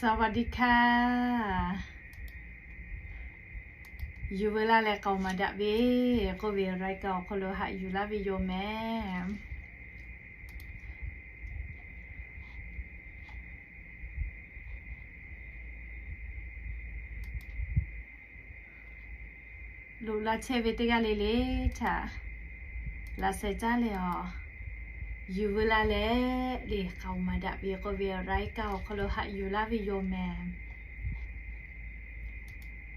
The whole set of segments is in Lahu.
สวัสดีค่ะ Yuˬ veu laˇ leh k'aoˍ maˍ daꞈ ve k'oˆ ve รายการ awˬ hk'aw lo haꞈ yuˬ laˇ ve yoˬ mehˍ. Loꞈ la chehˇ ve teˇ g'aˇ le le htaꞈ laꞈ sheh caˉ leh awˬ, yuˬ veu laˇ leh le k'aoˍ maˍ daꞈ ve k'oˆ ve รายการ awˬ hk'aw lo haꞈ yuˬ laˇ ve yoˬ mehˍ.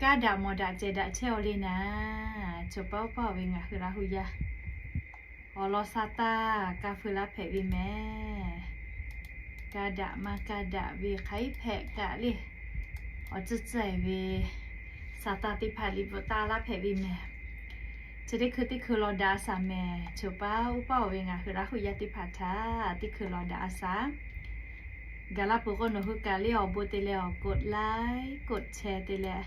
Kaˇ daꞈ mawˬ daꞈ cehˬ daꞈ chehˇ awˬ le naˍ, chaw paˉ oˇ paˇ oˬ ve ngaˬ hui Laˇ hu yaˇ awˬ lawn sa taˇ kaˇ feu laˇ hpehꞈ ve mehˍ. Kaˇ daꞈ maˇ kaˇ daꞈ ve hk'aˬ iˉ hpehꞈ kaꞈ le, awˬ tcuhˇ tcuhˇ ve sa taˇ teˇ hpaˍ liꞈ bvuhꞈ taˇ laˇ hpehꞈ ve mehˍ. Chi teˇ hkui teˇ hkui law daꞈ a shaˍ mehˍ. Chaw paˉ oˇ paˇ oˬ ve ngaˬ hui Laˇ hu yaˇ teˇ hpaˍ htaꞈ teˇ hkui law daꞈ a shaˍ. Gaˬ la peuˬ k'o nawˬ hui kaꞈ le awˬ bon te leh awˬ กดไลค์ กดแชร์ te leh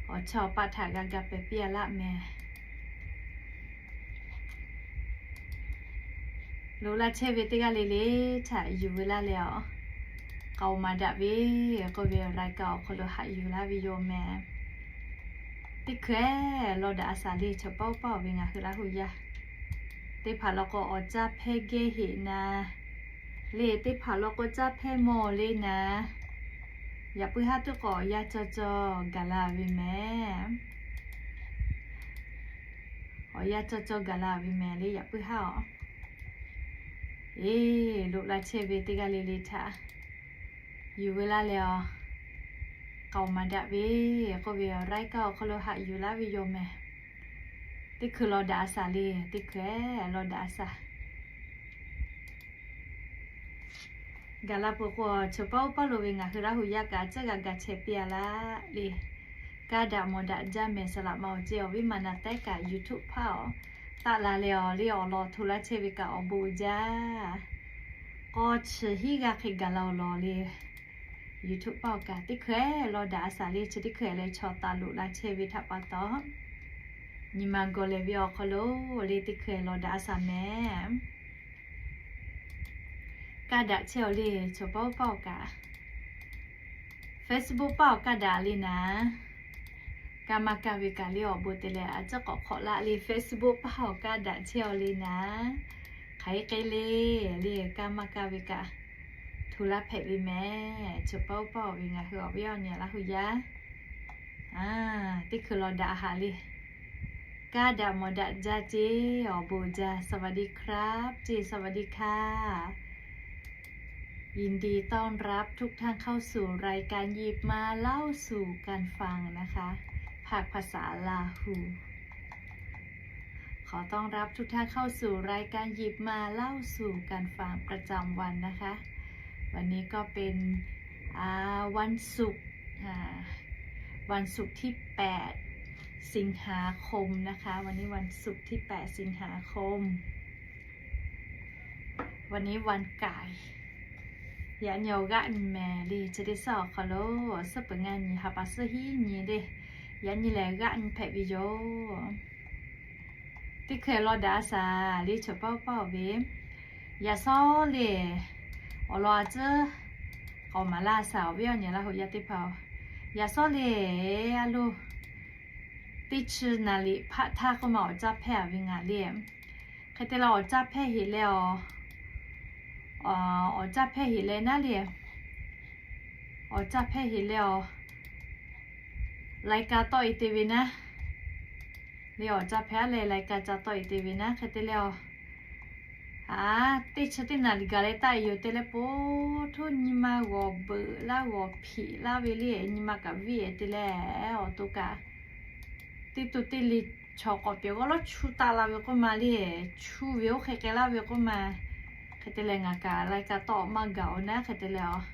awˬ chawˇ awˬ paˆ htaꞈ g'a ga pehˍ piˇ a laˇ mehˍ. Loꞈ la chehˇ ve teˇ g'aˇ le le htaꞈ yuˬ veu laˇ leh awˬ, k'aoˍ maˍ daꞈ ve k'oˆ ve รายการ awˬ hk'aw lo haꞈ yuˬ laˇ ve yoˬ mehˍ. Teˇ hkui law daꞈ a shaˍ le chaw paˉ oˇ paˇ oˬ ve ngaˬ hui Laˇ hu yaˇ teˇ hpaˍ law k'o awˬ caˇ hpehˇ geh heꞈ naˍ le, teˇ hpaˍ law k'o caˇ hpehˇ mawˬ le naˍ, yaꞈ puiˉ haˉ tuˉ k'awꞈ awˬ yanˇ cawˇ cawˇ gaˬ la ve mehˍ. Awˬ yanˇ cawˇ cawˇ gaˬ la ve mehˍ le yaꞈ puiˉ haˉ awˬ. Eˬ, loꞈ la chehˇ ve teˇ g'aˇ le le htaꞈ yuˬ veu laˇ leh awˬ, k'aoˍ maˍ daꞈ ve k'oˆ ve รายการ awˬ hk'aw lo haꞈ yuˬ laˇ ve yoˬ mehˍ. Teˇ hkui law daꞈ a shaˍ le, teˇ hkui law daꞈ a shaˍ. Gaˬ la peuˬ k'o chaw paˉ oˇ paˇ lo ve ngaˬ hui Laˇ hu yaˇ kaꞈ a ciˉ g'a ga chehˇ piˇ a laˇ le. Kaˇ daꞈ mawˬ daꞈ jaˇ mehˍ saˍ laꞈ ma awˬ ceh awˬ viˉ ma na tehˉ kaꞈ YouTube hpaˇ awˬ taˆ la leh awˬ le awˬ lawn hto laˇ chehˇ ve kaꞈ awˬ bon jaˇ. K'aw chi hiˉ g'aˇ hk'e gaˬ la awˬ lawn le YouTube hpaˇ awˬ kaꞈ teˇ hkui law daꞈ a shaˍ le chi teˇ hkui leh chaw taˍ loꞈ la chehˇ ve htaꞈ pa taw, nyi ma gawˬ lehˬ ve awˬ hk'aw lo le teˇ hkui law daꞈ a shaˍ mehˍ. Kaˇ daꞈ chehˇ awˬ le chaw paˉ oˇ paˇ awˬ kaꞈ Facebook paˇ awˬ kaˇ daꞈ le naˍ. Kaˇ maˇ kaˇ ve kaꞈ le awˬ bon te leh a ciˉ k'awꞈ hk'awꞈ laˇ le Facebook paˇ awˬ kaˇ daꞈ chehˇ awˬ le naˍ. Hk'aˬ hk'e le le kaˇ maˇ kaˇ ve kaꞈ hto laˇ hpehꞈ ve mehˍ. Chaw paˉ oˇ paˇ oˬ ve ngaˬ hui awˬ viˉ awˬ nyi Laˇ hu yaˇ teˇ hkui law daꞈ haꞈ le. Kaˇ daꞈ mawˬ daꞈ jaˇ ceˇ awˬ bon jaˇ. สวัสดีครับ ceˇ สวัสดีค่ะ ยินดีต้อนรับทุกท่านเข้าสู่รายการหยิบมาเล่าสู่กันฟังนะคะ ภาคภาษาลาหู ขอต้อนรับทุกท่านเข้าสู่รายการหยิบมาเล่าสู่กันฟังประจำวันนะคะ วันนี้ก็เป็นอ่าวันศุกร์อ่าวันศุกร์ที่แปด สิงหาคมนะคะ วันนี้วันศุกร์ที่แปด สิงหาคม วันนี้วันไก่ Yaꞈ nyi awˬ g'aˆ nyi mehˍ le chi teˇ suhˉ awˬ hk'aw lo suhˉ peuˬ ngaˇ nyi ha pa suhˉ hiˉ nyi le. Yaꞈ nyi lehˬ g'aˆ nyi hpehꞈ ve yoˬ. Teˇ hkui law daꞈ a shaˍ le chaw paˉ oˇ paˇ oˬ ve, yaꞈ sawˉ le awˬ lawn a ciˉ k'awꞈ maˍ laˇ a shaˍ awˬ viˉ awˬ nyi Laˇ hu yaˇ teˇ hpaˍ-oˬ. Yaꞈ sawˉ le a lo teˇ chi naˍ liꞈ hpaˆ htaˇ k'oˆ ma awˬ caˇ hpehˇ a ve ngaˬ le. Hk'e te leh awˬ caˇ hpehˇ heꞈ leh awˬ, awˬ caˇ hpehˇ heꞈ leh naˉ le, awˬ caˇ hpehˇ heꞈ leh awˬ, lai ka tawˆ e te ve naˉ le, awˬ caˇ hpehˇ leh lai ka ca tawˆ e te ve naˉ. Hk'e te leh awˬ, a, teˇ chi teˇ naˍ liꞈ gaˬ leh taˆ e yoˬ te leh po htoˇ nyi ma g'awˬ beuꞈ laˇ g'awˬ hpiꞈ laˇ ve le, nyi ma kaꞈ viˇ e te leh awˬ to kaꞈ teˇ to teˇ le chaw k'awꞈ pehˬ g'awˇ lawˉ chu taˆ la ve k'oˆ ma le, chu ve oˇ hk'e k'ai laˇ ve k'oˆ ma. Hk'e te leh ngaˬ kaꞈ lai ka tawˆ maˇ gaˬ-oˬ naˉ. Hk'e te leh awˬ,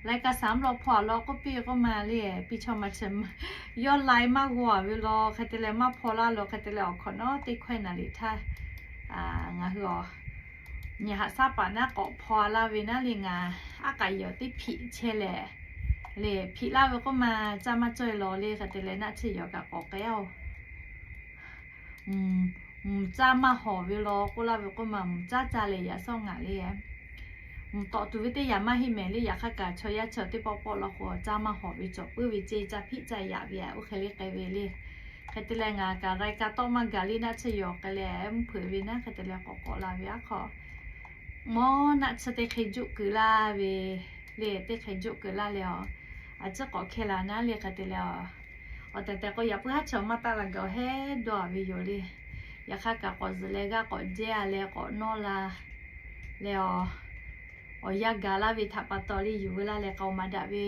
lai ka saˍ mvuhˇ law hpaw a law k'oˆ piˇ k'oˆ ma le, piˇ chaw ma chi yawˇ lai maˇ g'aw a ve law. Hk'e te leh maˇ hpaw laˇ law. Hk'e te leh awˬ hk'awꞈ nawˉ teˇ hkawehˇ naˍ liꞈ htaˇ ngaˬ hui awˬ nyi haꞈ shaˉ paˍ naˉ k'awꞈ hpaw a laˇ ve naˉ le, ngaˬ aˉ k'aꞈ yawˬ teˇ hpiꞈ chehˇ leh le, hpiꞈ laˇ ve k'oˆ ma caˇ maˇ cawˇ e law le. Hk'e te leh naˆ chi yawˬ kaꞈ k'awꞈ k'ai-oˬ, mvuhˇ caˇ maˇ hawˍ ve law k'oˆ laˇ ve k'oˆ ma, mvuhˇ caˇ caˇ leh yaꞈ sawˉ ngaˬ le. mvuhˬ tawꞈ tuˬ ve teˇ yanˇ maˇ heˆ mehˍ le. Yaꞈ hk'aˇ kaꞈ chaw yaˇ chaw teˇ pawˆ pawˆ law k'o, caˇ maˇ hawˍ ve cawˬ puiˉ ve ceˇ, caˇ hpiˆ caˇ yaꞈ ve a, oˇ hk'e le k'ai ve le. Hk'e te leh ngaˬ kaꞈ รายการ tawˆ maˇ gaˬ le naˆ tsuhˇ yoˬ k'ai leh mvuhˇ hpeuꞈ ve naˉ, hk'e te leh k'awꞈ k'awꞈ la ve aˉ hk'aw, mawˇ naˆ tsuhˇ teˇ hk'e juˆ keu laˇ ve le, teˇ hk'e juˆ keu laˇ leh a, a ciˉ k'awꞈ hkeh laˬ naˉ le. Hk'e te leh a, awˬ tehˬ tehˬ k'o yaꞈ puiˉ haˉ chaw maˇ taˆ la gaˬ awˬ hehˉ dawˇ a ve yoˬ le. Yaꞈ hk'aˇ kaꞈ k'awꞈ zuhˬ leh g'aˇ k'awꞈ jehˇ a leh k'awꞈ nawˇ la leh a, awˬ yanˇ gaˬ laˇ ve htaꞈ pa taw le yuˬ veu laˇ leh k'aoˍ maˍ daꞈ ve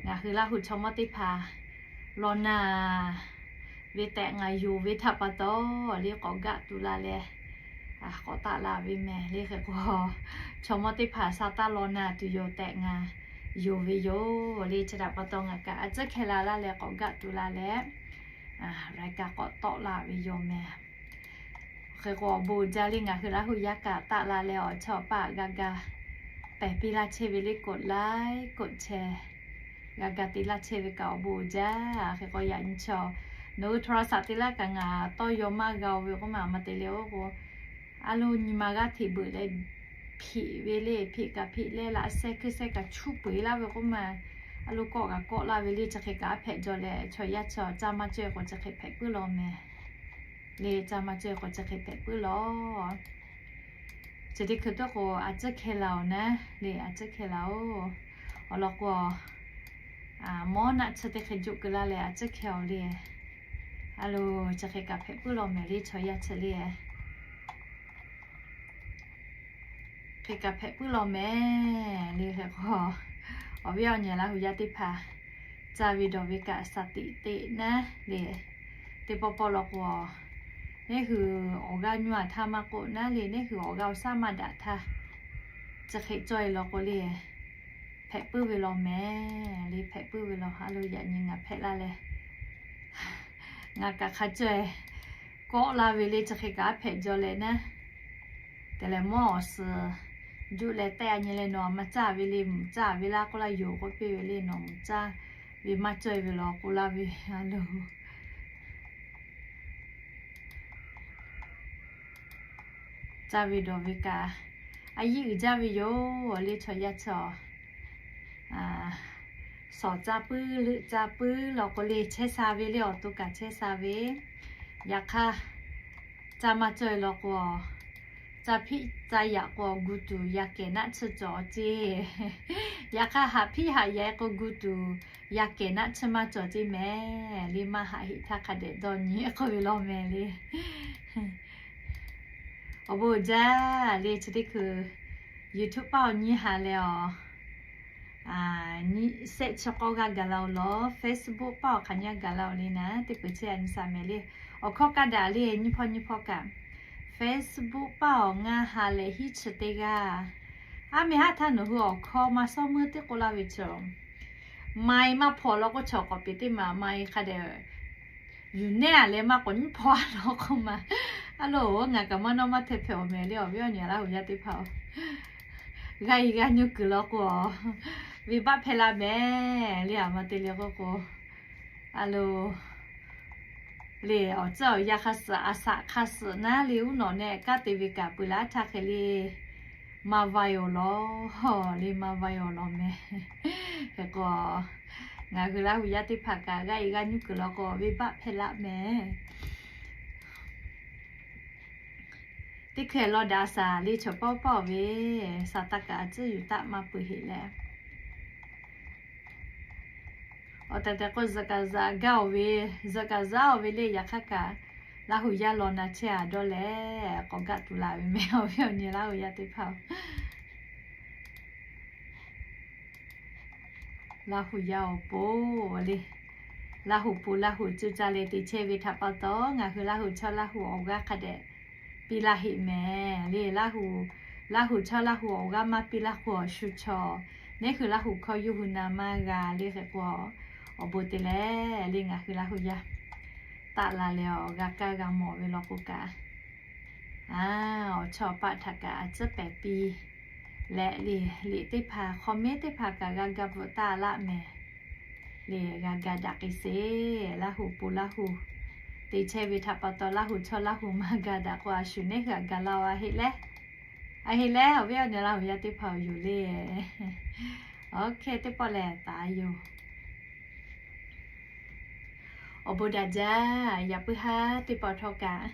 ngaˬ hui Laˇ huˍ chaw mawˇ teˇ hpaˍ law na ve tehꞈ ngaˬ yonˍ ve htaꞈ pa taw le k'awꞈ gaˆ tuˬ la leh k'awꞈ taˆ la ve mehˍ le. Hk'e k'o, chaw mawˇ teˇ hpaˍ sa taˇ law na tuˬ yoˬ tehꞈ ngaˬ yonˍ ve yoˬ le. Chi htaꞈ pa taw ngaˬ kaꞈ a ciˉ hkeh la laˇ leh k'awꞈ gaˆ tuˬ la leh รายการ k'awꞈ tawˆ la ve yoˬ mehˍ. Hk'e k'o awˬ bon jaˇ le, ngaˬ hui Laˇ huˍ yaˇ kaꞈ taˆ la leh awˬ chawˇ awˬ paˆ g'a ga pehˬ piˇ laˇ chehˇ ve le, กดไลค์ กดแชร์ g'a ga te laˇ chehˇ ve kaꞈ awˬ bon jaˇ. Hk'e k'o yaꞈ nyi chaw nawˬ hui โทรศัพท์ te laˇ kaꞈ ngaˬ tawˇ yaw maˇ g'a-o ve k'oˆ ma, maˇ te leh oˇ k'o, a lo nyi ma g'aˇ hteꞈ beuꞈ leh hpiꞈ ve le, hpiꞈ kaꞈ hpiꞈ leh laꞈ sehˉ hkui sehˉ kaꞈ chuˇ peu-eˬ laˇ ve k'oˆ ma, a lo kawˆ kaꞈ kawˆ laˇ ve le. Chi hk'e kaꞈ a hpehꞈ jaw leh chaw yaˇ chaw caˇ maˇ caweh k'o chi hk'e hpehꞈ puiˉ law mehˍ le. Caˇ maˇ caweh k'o chi hk'e hpehꞈ puiˉ law. Chi teˇ hkui tawˇ k'o a ciˉ hkeh la-oˬ naˉ le, a ciˉ hkeh la-oˬ. Awˬ lawn k'o, mawˇ naˆ tsuhˇ teˇ hk'e juˆ keu laˇ leh a ciˉ hkeh-oˬ le. A lo, chi hk'e kaꞈ hpehꞈ puiˉ law mehˍ le, chaw yaˇ chi le. Hk'e kaꞈ hpehꞈ puiˉ law mehˍ le. Hk'e k'o, awˬ viˉ awˬ nyi Laˇ huˍ yaˇ teˇ hpaˍ caˇ ve dawˬ ve kaꞈ สติ teꞈ naˉ le. Teˇ pawˆ pawˆ law k'o, neˇ hui awˬ g'aˇ nyuˇ a htaˇ maˇ k'oˆ naˉ le, neˇ hui awˬ g'aˇ awˬ shaˉ maˇ daꞈ htaˇ, chi hk'e caweh law k'o le, hpehꞈ puiˉ ve law mehˍ le. Hpehꞈ puiˉ ve law. A lo, yaꞈ nyi ngaˬ hpehꞈ laˇ leh, ngaˬ kaꞈ hk'a caweh kawˆ laˇ ve le. Chi hk'e kaꞈ a hpehꞈ jaw leh naˉ, te leh mawˇ awˬ suhˍ juˆ leh tehˆ a nyi leh nawˬ maˇ caˇ ve le, mvuhˇ caˇ ve laˇ k'oˆ laˇ yoˬ k'oˆ piˇ ve le. Nawˬ mvuhˇ caˇ ve maˇ caweh ve law k'oˆ laˇ ve. A lo, caˇ ve dawˬ ve kaꞈ a yiˇ uiˍ jaˇ ve yoˬ le. Chaw yaˇ chaw, sawˍ caˇ puiˉ leuˆ caˇ puiˉ law k'o le chehˇ sha ve le, awˬ to kaꞈ chehˇ sha ve. Yaꞈ hk'aˇ, caˇ maˇ caweh law k'o, caˇ hpiˆ caˇ yaꞈ k'o gu tuˬ yaˇ kehˬ naˆ tsuhˇ cawˬ ceˇ. Yaꞈ hk'aˇ, haꞈ hpiˆ haꞈ yaꞈ k'o gu tuˬ yaˇ kehˬ naˆ tsuhˇ maˇ cawˬ ceˇ mehˍ le. Maˇ haꞈ heˆ htaˇ hk'a dehꞈ dawˇ nyi k'oˆ ve law mehˍ le. Awˬ bon jaˇ le. Chi teˇ hkui YouTube paˇ awˬ nyi ha leh awˬ, nyi sehˆ chi k'awˇ g'aˇ gaˬ la-oˬ lawˬ, Facebook paˇ awˬ hk'aˬ nyi g'aˇ gaˬ la-oˬ le naˉ, teˇ peuˬ chehˇ a nyi sha mehˍ le. Awˬ hkawˇ kaˇ daꞈ le, nyiˇ hpawˇ nyiˇ hpawˇ kaꞈ, Facebook paˇ awˬ ngaˇ ha leh hiˉ chi teˇ g'aˇ. Aˉ meh haˉ htaˇ nawˬ hui awˬ hkawˇ maˇ sawˉ meuˇ teˇ k'oˆ laˇ ve chaw, maˇ maˇ hpawˇ law k'o chaw k'awꞈ peˍ teˇ maˬ maˇ hk'a dehꞈ yuˬ nehˉ a leh maˇ k'awꞈ nyiˇ hpawˇ a law k'oˆ ma. A lo, ngaˬ kaꞈ maˇ nawˇ maˇ hteh hpehꞈ awˬ mehˍ le, awˬ viˉ awˬ nyi Laˇ huˍ yaˇ teˇ hpaˍ-oˬ, g'aˇ e g'aˇ nyuˇ kuiˬ law k'o, venˇbaˆ hpehˇ laˇ mehˍ le. A ma te le k'oˆ k'o, a lo, le awˬ tcuhˇ awˬ yanˇ hk'a suhˍ a shaꞈ hk'a suhˍ naˉ le, uˉ nawꞈ neh kaˉ te ve kaꞈ peuˬ laˇ htaˇ hk'e le, maˇ vaiˇ awˬ lawˬ le, maˇ vaiˇ awˬ lawˬ mehˍ. Hk'e k'o, ngaˬ hui Laˇ huˍ yaˇ teˇ hpaˍ kaꞈ g'aˇ e g'aˇ nyuˇ kuiˬ law k'o venˇbaˆ hpehˇ laˇ mehˍ. Teˇ hkeh law daꞈ a shaˍ le, chaw pawˆ pawˆ ve shaˍ taˇ kaꞈ a tcuhˇ yuˬ taˆ maˇ peuˬ heˆ leh, awˬ tehˬ tehˬ k'o zuhꞈ kaꞈ zuhꞈ gaˇ-oˬ ve, zuhꞈ kaꞈ zuhꞈ-oˬ ve le. Yaꞈ hk'aˇ kaꞈ Laˇ huˍ yaˇ law na chehˇ a dawˇ leh k'awꞈ gaˆ tuˬ la ve mehˍ, awˬ viˉ awˬ nyi Laˇ huˍ yaˇ teˇ hpaˍ-oˬ. Laˇ huˍ yaˇ awˬ pon le, Laˇ huˍ pon Laˇ huˍ cuˇ caˇ leh te chehˇ ve htaꞈ pa taw, ngaˬ hui Laˇ huˍ chaw Laˇ huˍ awˬ g'aˇ hk'a dehꞈ piˇ laˇ heˆ mehˍ le. Laˇ huˍ, Laˇ huˍ chaw Laˇ huˍ awˬ g'aˇ maˇ piˇ laˇ k'o awˬ shu chaw, neˇ hui Laˇ huˍ hkawˇ yuˇ hui na maˇ g'a le. Hk'e k'o, awˬ bon te leh le, ngaˬ hui Laˇ huˍ yaˇ taˆ la leh awˬ g'a kaˇ g'a mawˬ ve law k'o kaꞈ, a, awˬ chawˇ paˆ htaꞈ kaꞈ a tcuhˉ pehˍ piˇ leh le, liꞈ teˇ hpaˍ, comment teˇ hpaˍ kaꞈ g'a ga bvuhꞈ taˍ laˇ mehˍ le. G'a ga daꞈ k'ai sheˍ. Laˇ huˍ pon Laˇ huˍ te chehˇ ve htaꞈ pa taw, Laˇ huˍ chaw Laˇ huˍ maˇ ga daꞈ k'o, a shu neˇ hui htaꞈ gaˬ la-oˬ a heˆ leh, A hk'e leh awˬ viˉ awˬ nyi Laˇ huˍ yaˇ teˇ hpaˍ-oˬ, yuˬ le. Oˇ hk'e teˇ pawˆ lehˬ taˍ yoˬ. Awˬ bon daꞈ jaˇ. Yaꞈ puiˉ haˉ teˇ pawˆ htawˇ kaꞈ,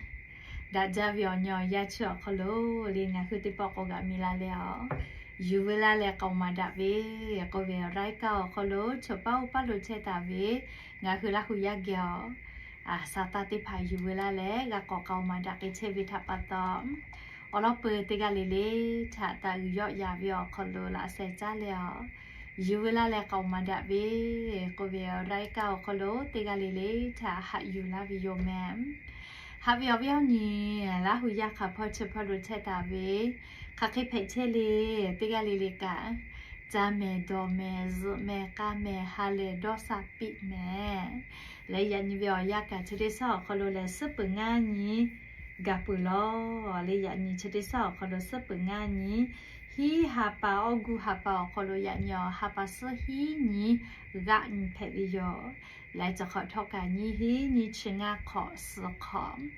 daꞈ jaˇ ve awˬ nyi awˬ yanˇ chi awˬ hk'aw lo le ngaˬ hui teˇ pawˆ k'awꞈ g'aꞈ mi la leh a, yuˬ veu laˇ leh k'aoˍ maˍ daꞈ ve k'oˆ ve รายการ awˬ hk'aw lo chaw paˉ oˇ paˉ lo chehˇ taˍ ve ngaˬ hui Laˇ huˍ yaˇ geh awˬ, a, sa taˇ teˇ hpaˍ yuˬ veu laˇ leh g'a k'awꞈ k'aoˍ maˍ daꞈ k'ai chehˇ ve htaꞈ pa taw, awˬ lawn peuˬ teˇ g'aˇ le le htaꞈ taˍ uiˍ yawˆ yan ve awˬ hk'aw lo laꞈ sheh caˉ leh a, yuˬ veu laˇ leh k'aoˍ maˍ daꞈ ve k'oˆ ve รายการ awˬ hk'aw lo teˇ g'aˇ le le htaꞈ haꞈ yuˬ laˇ ve yoˬ mehˍ. Haꞈ ve awˬ viˉ awˬ nyi Laˇ huˍ yaˇ hk'aˬ hpawˇ chi hpawˇ lo chehˇ taˍ ve, hk'aˬ hk'e hpehꞈ chehˇ le, teˇ g'aˇ le le kaꞈ, caˇ mehˍ, dawˬ mehˍ, zuhꞈ mehˍ, k'a mehˍ, ha lehˬ dawˇ sha piˇ mehˍ. Leh yaꞈ nyi ve awˬ yanˇ kaꞈ chi teˇ shaˉ awˬ hk'aw lo lehˬ suhˉ peuˬ ngaˇ nyi gaˬ peuˬ lawˬ. Leh yaꞈ nyi chi teˇ shaˉ awˬ hk'aw lo suhˉ peuˬ ngaˇ nyi, hiˉ ha pa, August ha pa awˬ hk'aw lo yaꞈ nyi awˬ ha pa suhˉ hiˉ nyi g'aˆ nyi hpehꞈ ve yoˬ. Leh cawˬ hk'awꞈ htawˇ kaꞈ nyiˇ hinˉ nyiˇ chi ngaˇ hk'awꞈ suhˍ hk'awꞈ.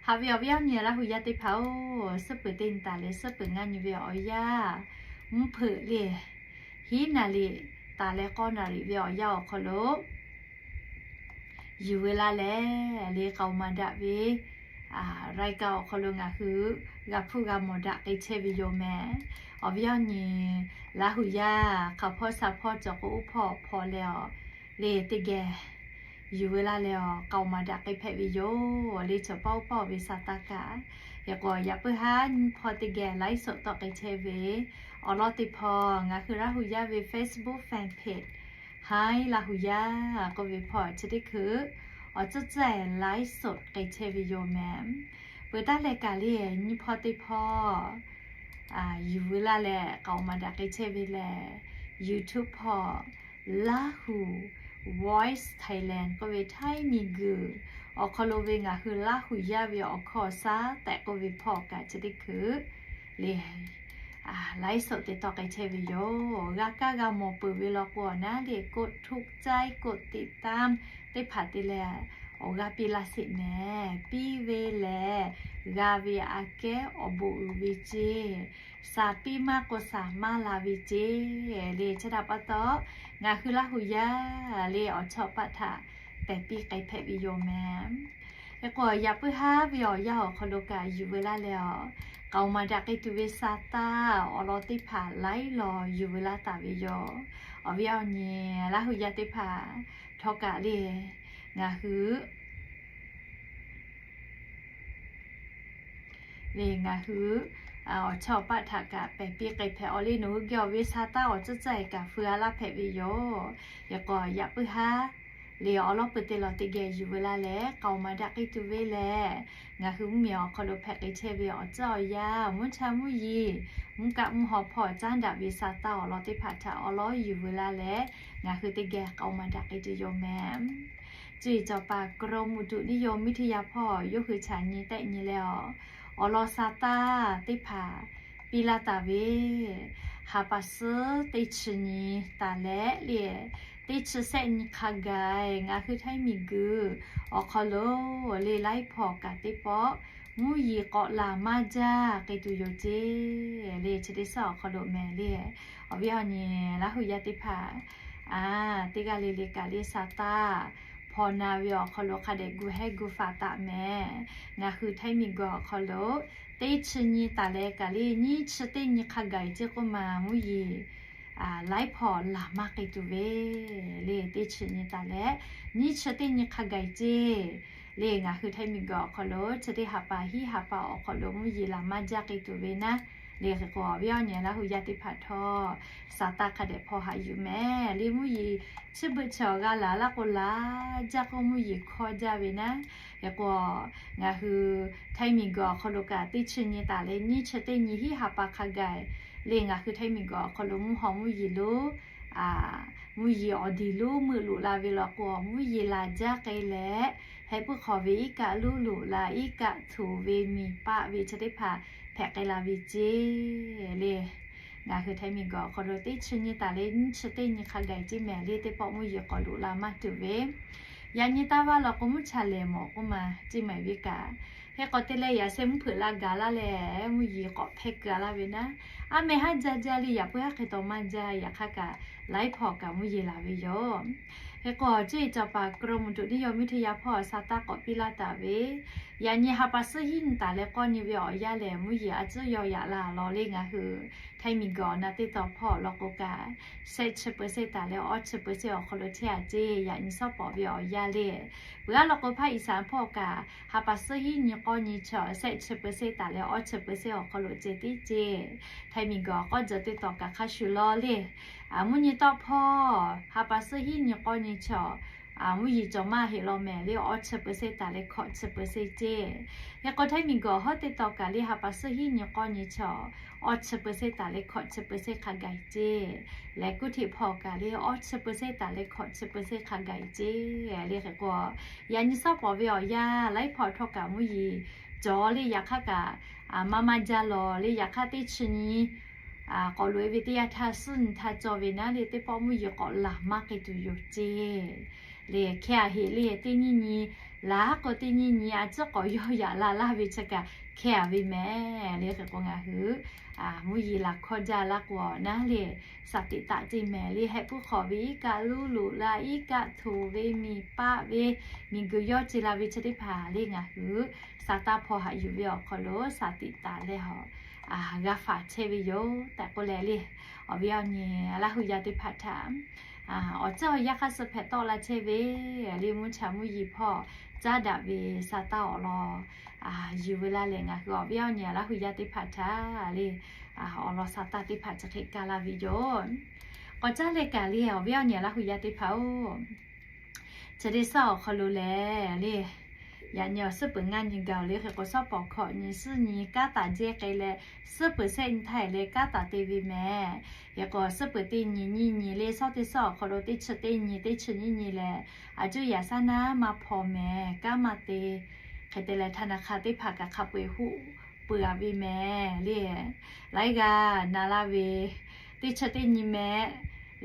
Haꞈ ve awˬ viˉ awˬ nyi Laˇ huˍ yaˇ teˇ hpaˍ-oˬ, suhˉ peuˬ teˇ nyi taˍ leh suhˉ peuˬ ngaˇ nyi ve awˬ yanˇ, mvuhˇ hpeuꞈ le hiˉ naˍ riˍ taˍ leh k'awˇ naˍ riˍ ve awˬ yanˇ awˬ hk'aw lo yuˬ veu laˇ leh le k'aoˍ maˍ daꞈ ve รายการ awˬ hk'aw lo ngaˬ hui g'a hpuˇ g'a mawˬ daꞈ k'ai chehˇ ve yoˬ mehˍ. Awˬ viˉ awˬ nyi Laˇ huˍ yaˇ hk'aˬ hpawˇ sha hpawˇ cawˬ k'o uˉ hpawˇ hpawˇ leh a, le teˇ geh yuˬ veu laˇ leh a k'aoˍ maˍ daꞈ k'ai hpehꞈ ve yoˬ. Le chaw paˉ oˇ paˉ ve sa taˇ kaꞈ, hk'e k'o yaꞈ puiˉ haˉ nyiˇ hpawˇ teˇ geh ไลฟ์สด tawˆ k'ai chehˇ ve awˬ lawn teˇ hpawˇ ngaˬ hui Laˇ huˍ yaˇ ve Facebook fan page Hi Laˇ huˍ yaˇ k'oˆ ve hpawˇ chi teˇ hkui awˬ tcuhˉ tcuhˉ ไลฟ์สด k'ai chehˇ ve yoˬ mehˍ. Peuˬ taˉ leh kaꞈ le nyiˇ hpawˇ teˇ hpawˇ yuˬ veu laˇ leh k'aoˍ maˍ daꞈ k'ai chehˇ ve lehˬ, YouTube hpawˇ Laˇ huˍ Voice Thailand k'oˆ ve Htaiˇ miˬguiˬ awˬ hk'aw lo ve ngaˬ hui Laˇ huˍ yaˇ ve awˬ hkawˇ shaˉ tehꞈ k'oˆ ve hpawˇ kaꞈ chi teˇ hkui le ไลฟ์สด te tawˆ k'ai chehˇ ve yoˬ. G'a kaˇ g'a mawˬ peuˬ ve law k'o awˬ naˉ le กดถูกใจ กดติดตาม teˇ hpaˍ te leh awˬ g'aˇ piˇ laˇ sheˍ mehˍ. Piˇ ve lehˬ g'a ve aꞈ kehˉ awˬ bon uiˍ ve ceˇ. Shaˍ piˇ maˇ k'o shaˍ maˇ la ve ceˇ le. Chi htaꞈ pa taw ngaˬ hui Laˇ huˍ yaˇ le awˬ chawˇ paˆ htaꞈ pehˬ piˇ k'ai hpehꞈ ve yoˬ mehˍ. Hk'e k'o yaꞈ puiˉ haˉ ve awˬ yanˇ awˬ hk'aw lo kaꞈ yuˬ veu laˇ leh a k'aoˍ maˍ daꞈ k'ai tuˬ ve sa taˇ awˬ lawn teˇ hpaˍ laiˉ law yuˬ veu laˇ taˍ ve yoˬ. Awˬ viˉ awˬ nyi Laˇ huˍ yaˇ teˇ hpaˍ htawˇ kaꞈ le ngaˬ hui le ngaˬ hui awˬ chawˇ paˆ htaꞈ kaꞈ pehˬ piˇ k'ai hpehꞈ. Awˬ le nawˬ hui geh awˬ ve sa taˇ awˬ tcuhˉ tcuhˉ kaꞈ feu a laˇ hpehꞈ ve yoˬ. Hk'e k'o yaꞈ puiˉ haˉ le awˬ lawn peuˬ teˇ law teˇ geh yuˬ veu laˇ leh k'aoˍ maˍ daꞈ k'ai tuˬ ve lehˬ, ngaˬ hui mvuhˇmiˬ awˬ hk'aw lo hpehꞈ k'ai chehˇ ve awˬ tcuhˉ awˬ yanˇ, mvuhˇ cha mvuhˇ yeˬ, mvuhˇ kaˆ mvuhˇ haw hpawˇ caˉ daꞈ ve sa taˇ awˬ lawn teˇ hpaˍ htaꞈ awˬ lawn yuˬ veu laˇ leh ngaˬ hui teˇ geh k'aoˍ maˍ daꞈ k'ai tuˬ yoˬ mehˍ. Cuˇ yiˍ cawˬ paˍ กรมอุตุนิยมวิทยา hpawˇ yawˇ hui chaꞈ nyi tehˆ nyi leh a, awˬ lawn sa taˇ teˇ hpaˍ piˇ laˇ taˍ ve, ha pa suhˉ teˇ chi nyi taˍ leh le, teˇ chi sehˆ nyi hk'a gaˬ ngaˬ hui Htaiˇ miˬguiˬ awˬ hk'aw lo le laiˉ hpawˇ kaꞈ teˇ pawˆ mvuhˇ yeˬ k'awꞈ laˬ maˇ jaˇ k'ai tuˬ yoˬ ceˇ le. Chi teˇ shaˉ awˬ hk'aw lo mehˍ le. Awˬ viˉ awˬ nyi Laˇ huˍ yaˇ teˇ hpaˍ, a, teˇ g'aˇ le le kaꞈ le sa taˇ hpaw na ve awˬ hk'aw lo hk'a dehꞈ gu hehˉ gu faˍ taˍ mehˍ. Ngaˬ hui Htaiˇ miˬguiˬ awˬ hk'aw lo teˇ chi nyi taˍ leh kaꞈ le nyiˇ chi teˇ nyi hk'a gaˬ ceˇ k'oˆ ma mvuhˇ yeˬ laiˉ hpawˇ laˬ maˇ k'ai tuˬ ve le. Teˇ chi nyi taˍ leh nyiˇ chi teˇ nyi hk'a gaˬ ceˇ le. Ngaˬ hui Htaiˇ miˬguiˬ awˬ hk'aw lo chi teˇ ha pa hiˉ ha pa awˬ hk'aw lo mvuhˇ yeˬ laˬ maˇ jaˇ k'ai tuˬ ve naˉ le. Hk'e k'o awˬ viˉ awˬ nyi Laˇ huˍ yaˇ teˇ hpaˍ htawˇ sa taˇ hk'a dehꞈ hpaw haꞈ yuˬ mehˍ le. Mvuhˇ yeˬ chi beuꞈ chi awˬ g'a laˬ laˇ k'o laˬ jaˇ k'o mvuhˇ yeˬ hkawˇ jaˇ ve naˉ. Hk'e k'o ngaˬ hui Htaiˇ miˬguiˬ awˬ hk'aw lo kaꞈ teˇ chi nyi taˍ leh nyiˇ chi teˇ nyi hiˉ ha pa hk'a gaˬ le ngaˬ hui Htaiˇ miˬguiˬ awˬ hk'aw lo mvuhˇ haw mvuhˇ yeˬ lonˉ mvuhˇ yeˬ awˬ diˬ lonˉ meuˆ loꞈ la ve law k'o mvuhˇ yeˬ laˬ jaˇ k'ai leh, heh puiˉ hk'awꞈ ve iˉ kaˆ lonˉ loꞈ la iˉ kaˆ htoꞈ ve miˬ paˆ ve chi teˇ hpaˍ hpehꞈ k'ai la ve ceˇ le. Ngaˬ hui Htaiˇ miˬguiˬ awˬ hk'aw lo teˇ chi nyi taˍ leh nyiˇ chi teˇ nyi hk'a gaˬ ceˇ mehˍ le. Teˇ pawˆ mvuhˇ yeˬ k'awꞈ loꞈ la maˇ tuˬ ve. Yaꞈ nyi taˇ vaˇ law k'o mvuhˇ cha lehˬ mawˬ k'oˆ ma ceˇ mehˍ ve kaꞈ Hk'e k'awꞈ te leh yaꞈ sheh mvuhˇ hpeuꞈ la gaˬ laˇ leh, mvuhˇ yeˬ k'awꞈ hpehˇ keu-a laˇ ve naˉ, aˉ meh haˉ jaˇ jaˇ le, yaꞈ puiˉ haˉ hk'e taw maˇ jaˇ, yaꞈ hk'aˇ kaꞈ laiˉ hpawˇ kaꞈ mvuhˇ yeˬ laˬ ve yoˬ. Hk'e k'o, cuˇ yiˍ caˍ paˍ กรมอุตุนิยมวิทยา hpawˇ sa taˇ k'awꞈ piˇ laˇ taˍ ve, yaꞈ nyi ha pa suhˉ hiˉ nyi taˍ leh k'awˇ nyi ve awˬ yanˇ lehˬ, mvuhˇ yeˬ a tcuhˉ yaw yaꞈ la lawˬ le ngaˬ hui Htaiˇ miˬguiˬ awˬ na teˇ tawn hpawˇ awˬ lawn k'o kaꞈ, shehˆ chi เปอร์เซ็นต์ taˍ leh awˇ chi เปอร์เซ็นต์ awˬ hk'aw lo chehˇ-a ceˇ. Yaꞈ nyi shawˉ pawˍ ve awˬ yanˇ le, peuˬ aˉ lawn k'o hpaˇ Iˍsaˍ hpawˇ kaꞈ ha pa suhˉ hiˉ nyi k'awˇ nyi chi shehˆ chi เปอร์เซ็นต์ taˍ leh awˇ chi เปอร์เซ็นต์ awˬ hk'aw lo ceh tiˉ ceˇ. Htaiˇ miˬguiˬ awˬ k'awˇ jawˬ teˇ tawn kaꞈ hk'a shuˍ law le, mvuhˇ nyi tawˆ hpawˇ ha pa suhˉ hiˉ nyi k'awˇ nyi chi mvuhˇ yeˬ cawˬ maˇ heˆ law mehˍ le, awˇ chi เปอร์เซ็นต์ taˍ leh hkawꞈ chi เปอร์เซ็นต์ ceˇ. Hk'e k'o Htaiˇ miˬguiˬ awˬ hawˉ teˇ tawn kaꞈ le ha pa suhˉ hiˉ nyi k'awˇ nyi chi awˇ chi เปอร์เซ็นต์ taˍ leh hkawꞈ chi เปอร์เซ็นต์ hk'a gaˬ ceˇ. Leh kuˇ htiꞈ hpawˇ kaꞈ le awˇ chi เปอร์เซ็นต์ taˍ leh hkawꞈ chi เปอร์เซ็นต์ hk'a gaˬ ceˇ. Le hk'e k'o, yaꞈ nyi shawˉ pawˍ ve awˬ yanˇ laiˉ hpawˇ htawˇ kaꞈ mvuhˇ yeˬ cawˬ le, yaꞈ hk'aˇ kaꞈ maˇ maˇ jaˇ lawˬ le, yaꞈ hk'aˇ teˇ chi nyi k'awꞈ loꞈ-e ve teˇ yanˇ htaˇ suhˉ nyi htaˇ cawˇ ve naˉ le, teˇ pawˆ mvuhˇ yeˬ k'awꞈ laˬ maˇ k'ai tuˬ yoˬ ceˇ. Le hkeh-a heꞈ le, teˇ nyiˇ nyi laˬ k'o teˇ nyiˇ nyi a tcuhˉ k'awꞈ yawˇ yaꞈ la laˇ ve chi kaꞈ hkeh-a ve mehˍ. Le hk'e k'o ngaˬ hui mvuhˇ yeˬ laˬ hkawˇ jaˇ laˇ k'o naˉ le, shaˍ tiꞈ taꞈ ceˇ mehˍ le, heh puiˉ hk'awꞈ ve iˉ kaˆ luˉ loꞈ la, iˉ kaˆ htoꞈ ve miˬ paˆ ve, miˬguiˬ yawˇ ce la ve chi teˇ hpaˍ le ngaˬ hui sa taˇ hpaw haꞈ yuˬ ve awˬ hk'aw lo shaˍ tiꞈ taˍ leh a g'a faˍ chehˇ ve yoˬ tehꞈ k'oˆ leh le, awˬ viˉ awˬ nyi Laˇ hu yaˇ teˇ hpaˍ htaꞈ awˬ tcuhˉ awˬ yanˇ hk'aˇ suh hpehꞈ tawˆ la chehˇ ve le, mvuhˇ cha mvuhˇ yeˬ hpawˇ caˉ daꞈ ve sa taˇ awˬ lawn yuˬ ve laˇ leh, ngaˬ hui awˬ viˉ awˬ nyi Laˇ hu yaˇ teˇ hpaˍ htaꞈ le awˬ lawn sa taˇ teˇ hpaˍ chi hk'e kaˇ laˇ ve yoˬ. K'awꞈ caˉ leh kaꞈ le awˬ viˉ awˬ nyi Laˇ hu yaˇ teˇ hpaˍ-oˬ, chi teˇ suhˉ awˬ hk'aw lo lehˬ le, yaꞈ nyi awˬ suhˉ peuˬ ngaˇ nyi gaˬ-oˬ le. Hk'e k'o shawˉ pawˍ hkawꞈ nyi suhˉ nyi kanˉ taˍ jehˇ k'ai leh, suhˉ peuˬ shehˆ nyi htaˇ-e leh kanˉ taˍ te ve mehˍ. Hk'e k'o suhˉ peuˬ teˇ nyi nyiˇ nyi le, shawˉ teˇ suhˉ awˬ hk'aw lo teˇ chi teˇ nyi teˇ chi nyiˇ nyi lehˬ, a cuˇ yaꞈ shaˉ naˉ maˇ hpaw mehˍ, kanˉ maˇ te. Hk'e te leh ธนาคาร teˇ hpaˍ kaꞈ hk'a peu-eˬ hoˆ peuˬ-a ve mehˍ le. Laiˉ g'aˇ na laˇ ve teˇ chi teˇ nyi mehˍ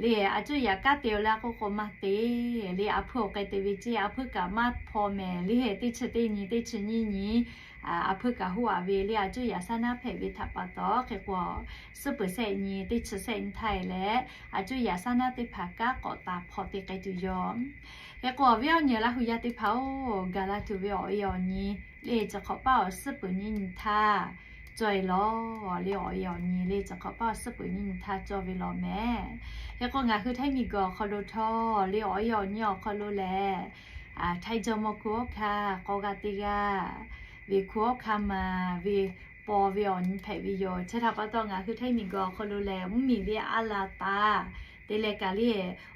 le, a cuˇ yaꞈ kanˉ te-o laˇ k'oˆ k'o maˇ te le, a hpuiˇ awˬ k'ai te ve ceˇ, a hpuiˇ kaꞈ maˇ hpaw mehˍ le, teˇ chi teˇ nyi teˇ chi nyiˇ nyi a hpuiˇ kaꞈ hoˆ-a ve le, a cuˇ yaꞈ shaˉ naˉ hpehꞈ ve htaꞈ pa taw. Hk'e k'o suhˉ peuˬ shehˆ nyi teˇ chi shehˆ nyi htaˇ-e leh, a cuˇ yaꞈ shaˉ naˉ teˇ hpaˍ kanˉ k'awꞈ taˍ hpaw te k'ai tuˬ yoˬ. Hk'e k'o awˬ viˉ awˬ nyi Laˇ hu yaˇ teˇ hpaˍ-oˬ, gaˬ la tuˬ ve awˬ e awˬ nyi le, chi hk'awꞈ paˇ awˬ suhˉ peuˬ nyiˇ nyi htaˇ cawˇ-e lawˬ le, awˬ e awˬ nyi le chi hk'awꞈ paˇ awˬ suhˉ peuˬ nyiˇ nyi htaˇ cawˇ ve lawˬ mehˍ. Hk'e k'o ngaˬ hui Htaiˇ miˬguiˬ awˬ hk'aw lo htawˇ le awˬ e awˬ nyi awˬ hk'aw lo lehˬ, Htaiˇ jawˇmawˇ hkuˇ hawˉ hkanˇ k'aw g'aˇ teˇ g'aˇ, ve hkuˇ hawˉ hkanˇ maˬ ve paw ve awˬ nyi hpehꞈ ve yoˬ. Chi htaꞈ pa taw ngaˬ hui Htaiˇ miˬguiˬ awˬ hk'aw lo lehˬ mvuhˇmiˬ ve a laˬ taˍ te leh kaꞈ le,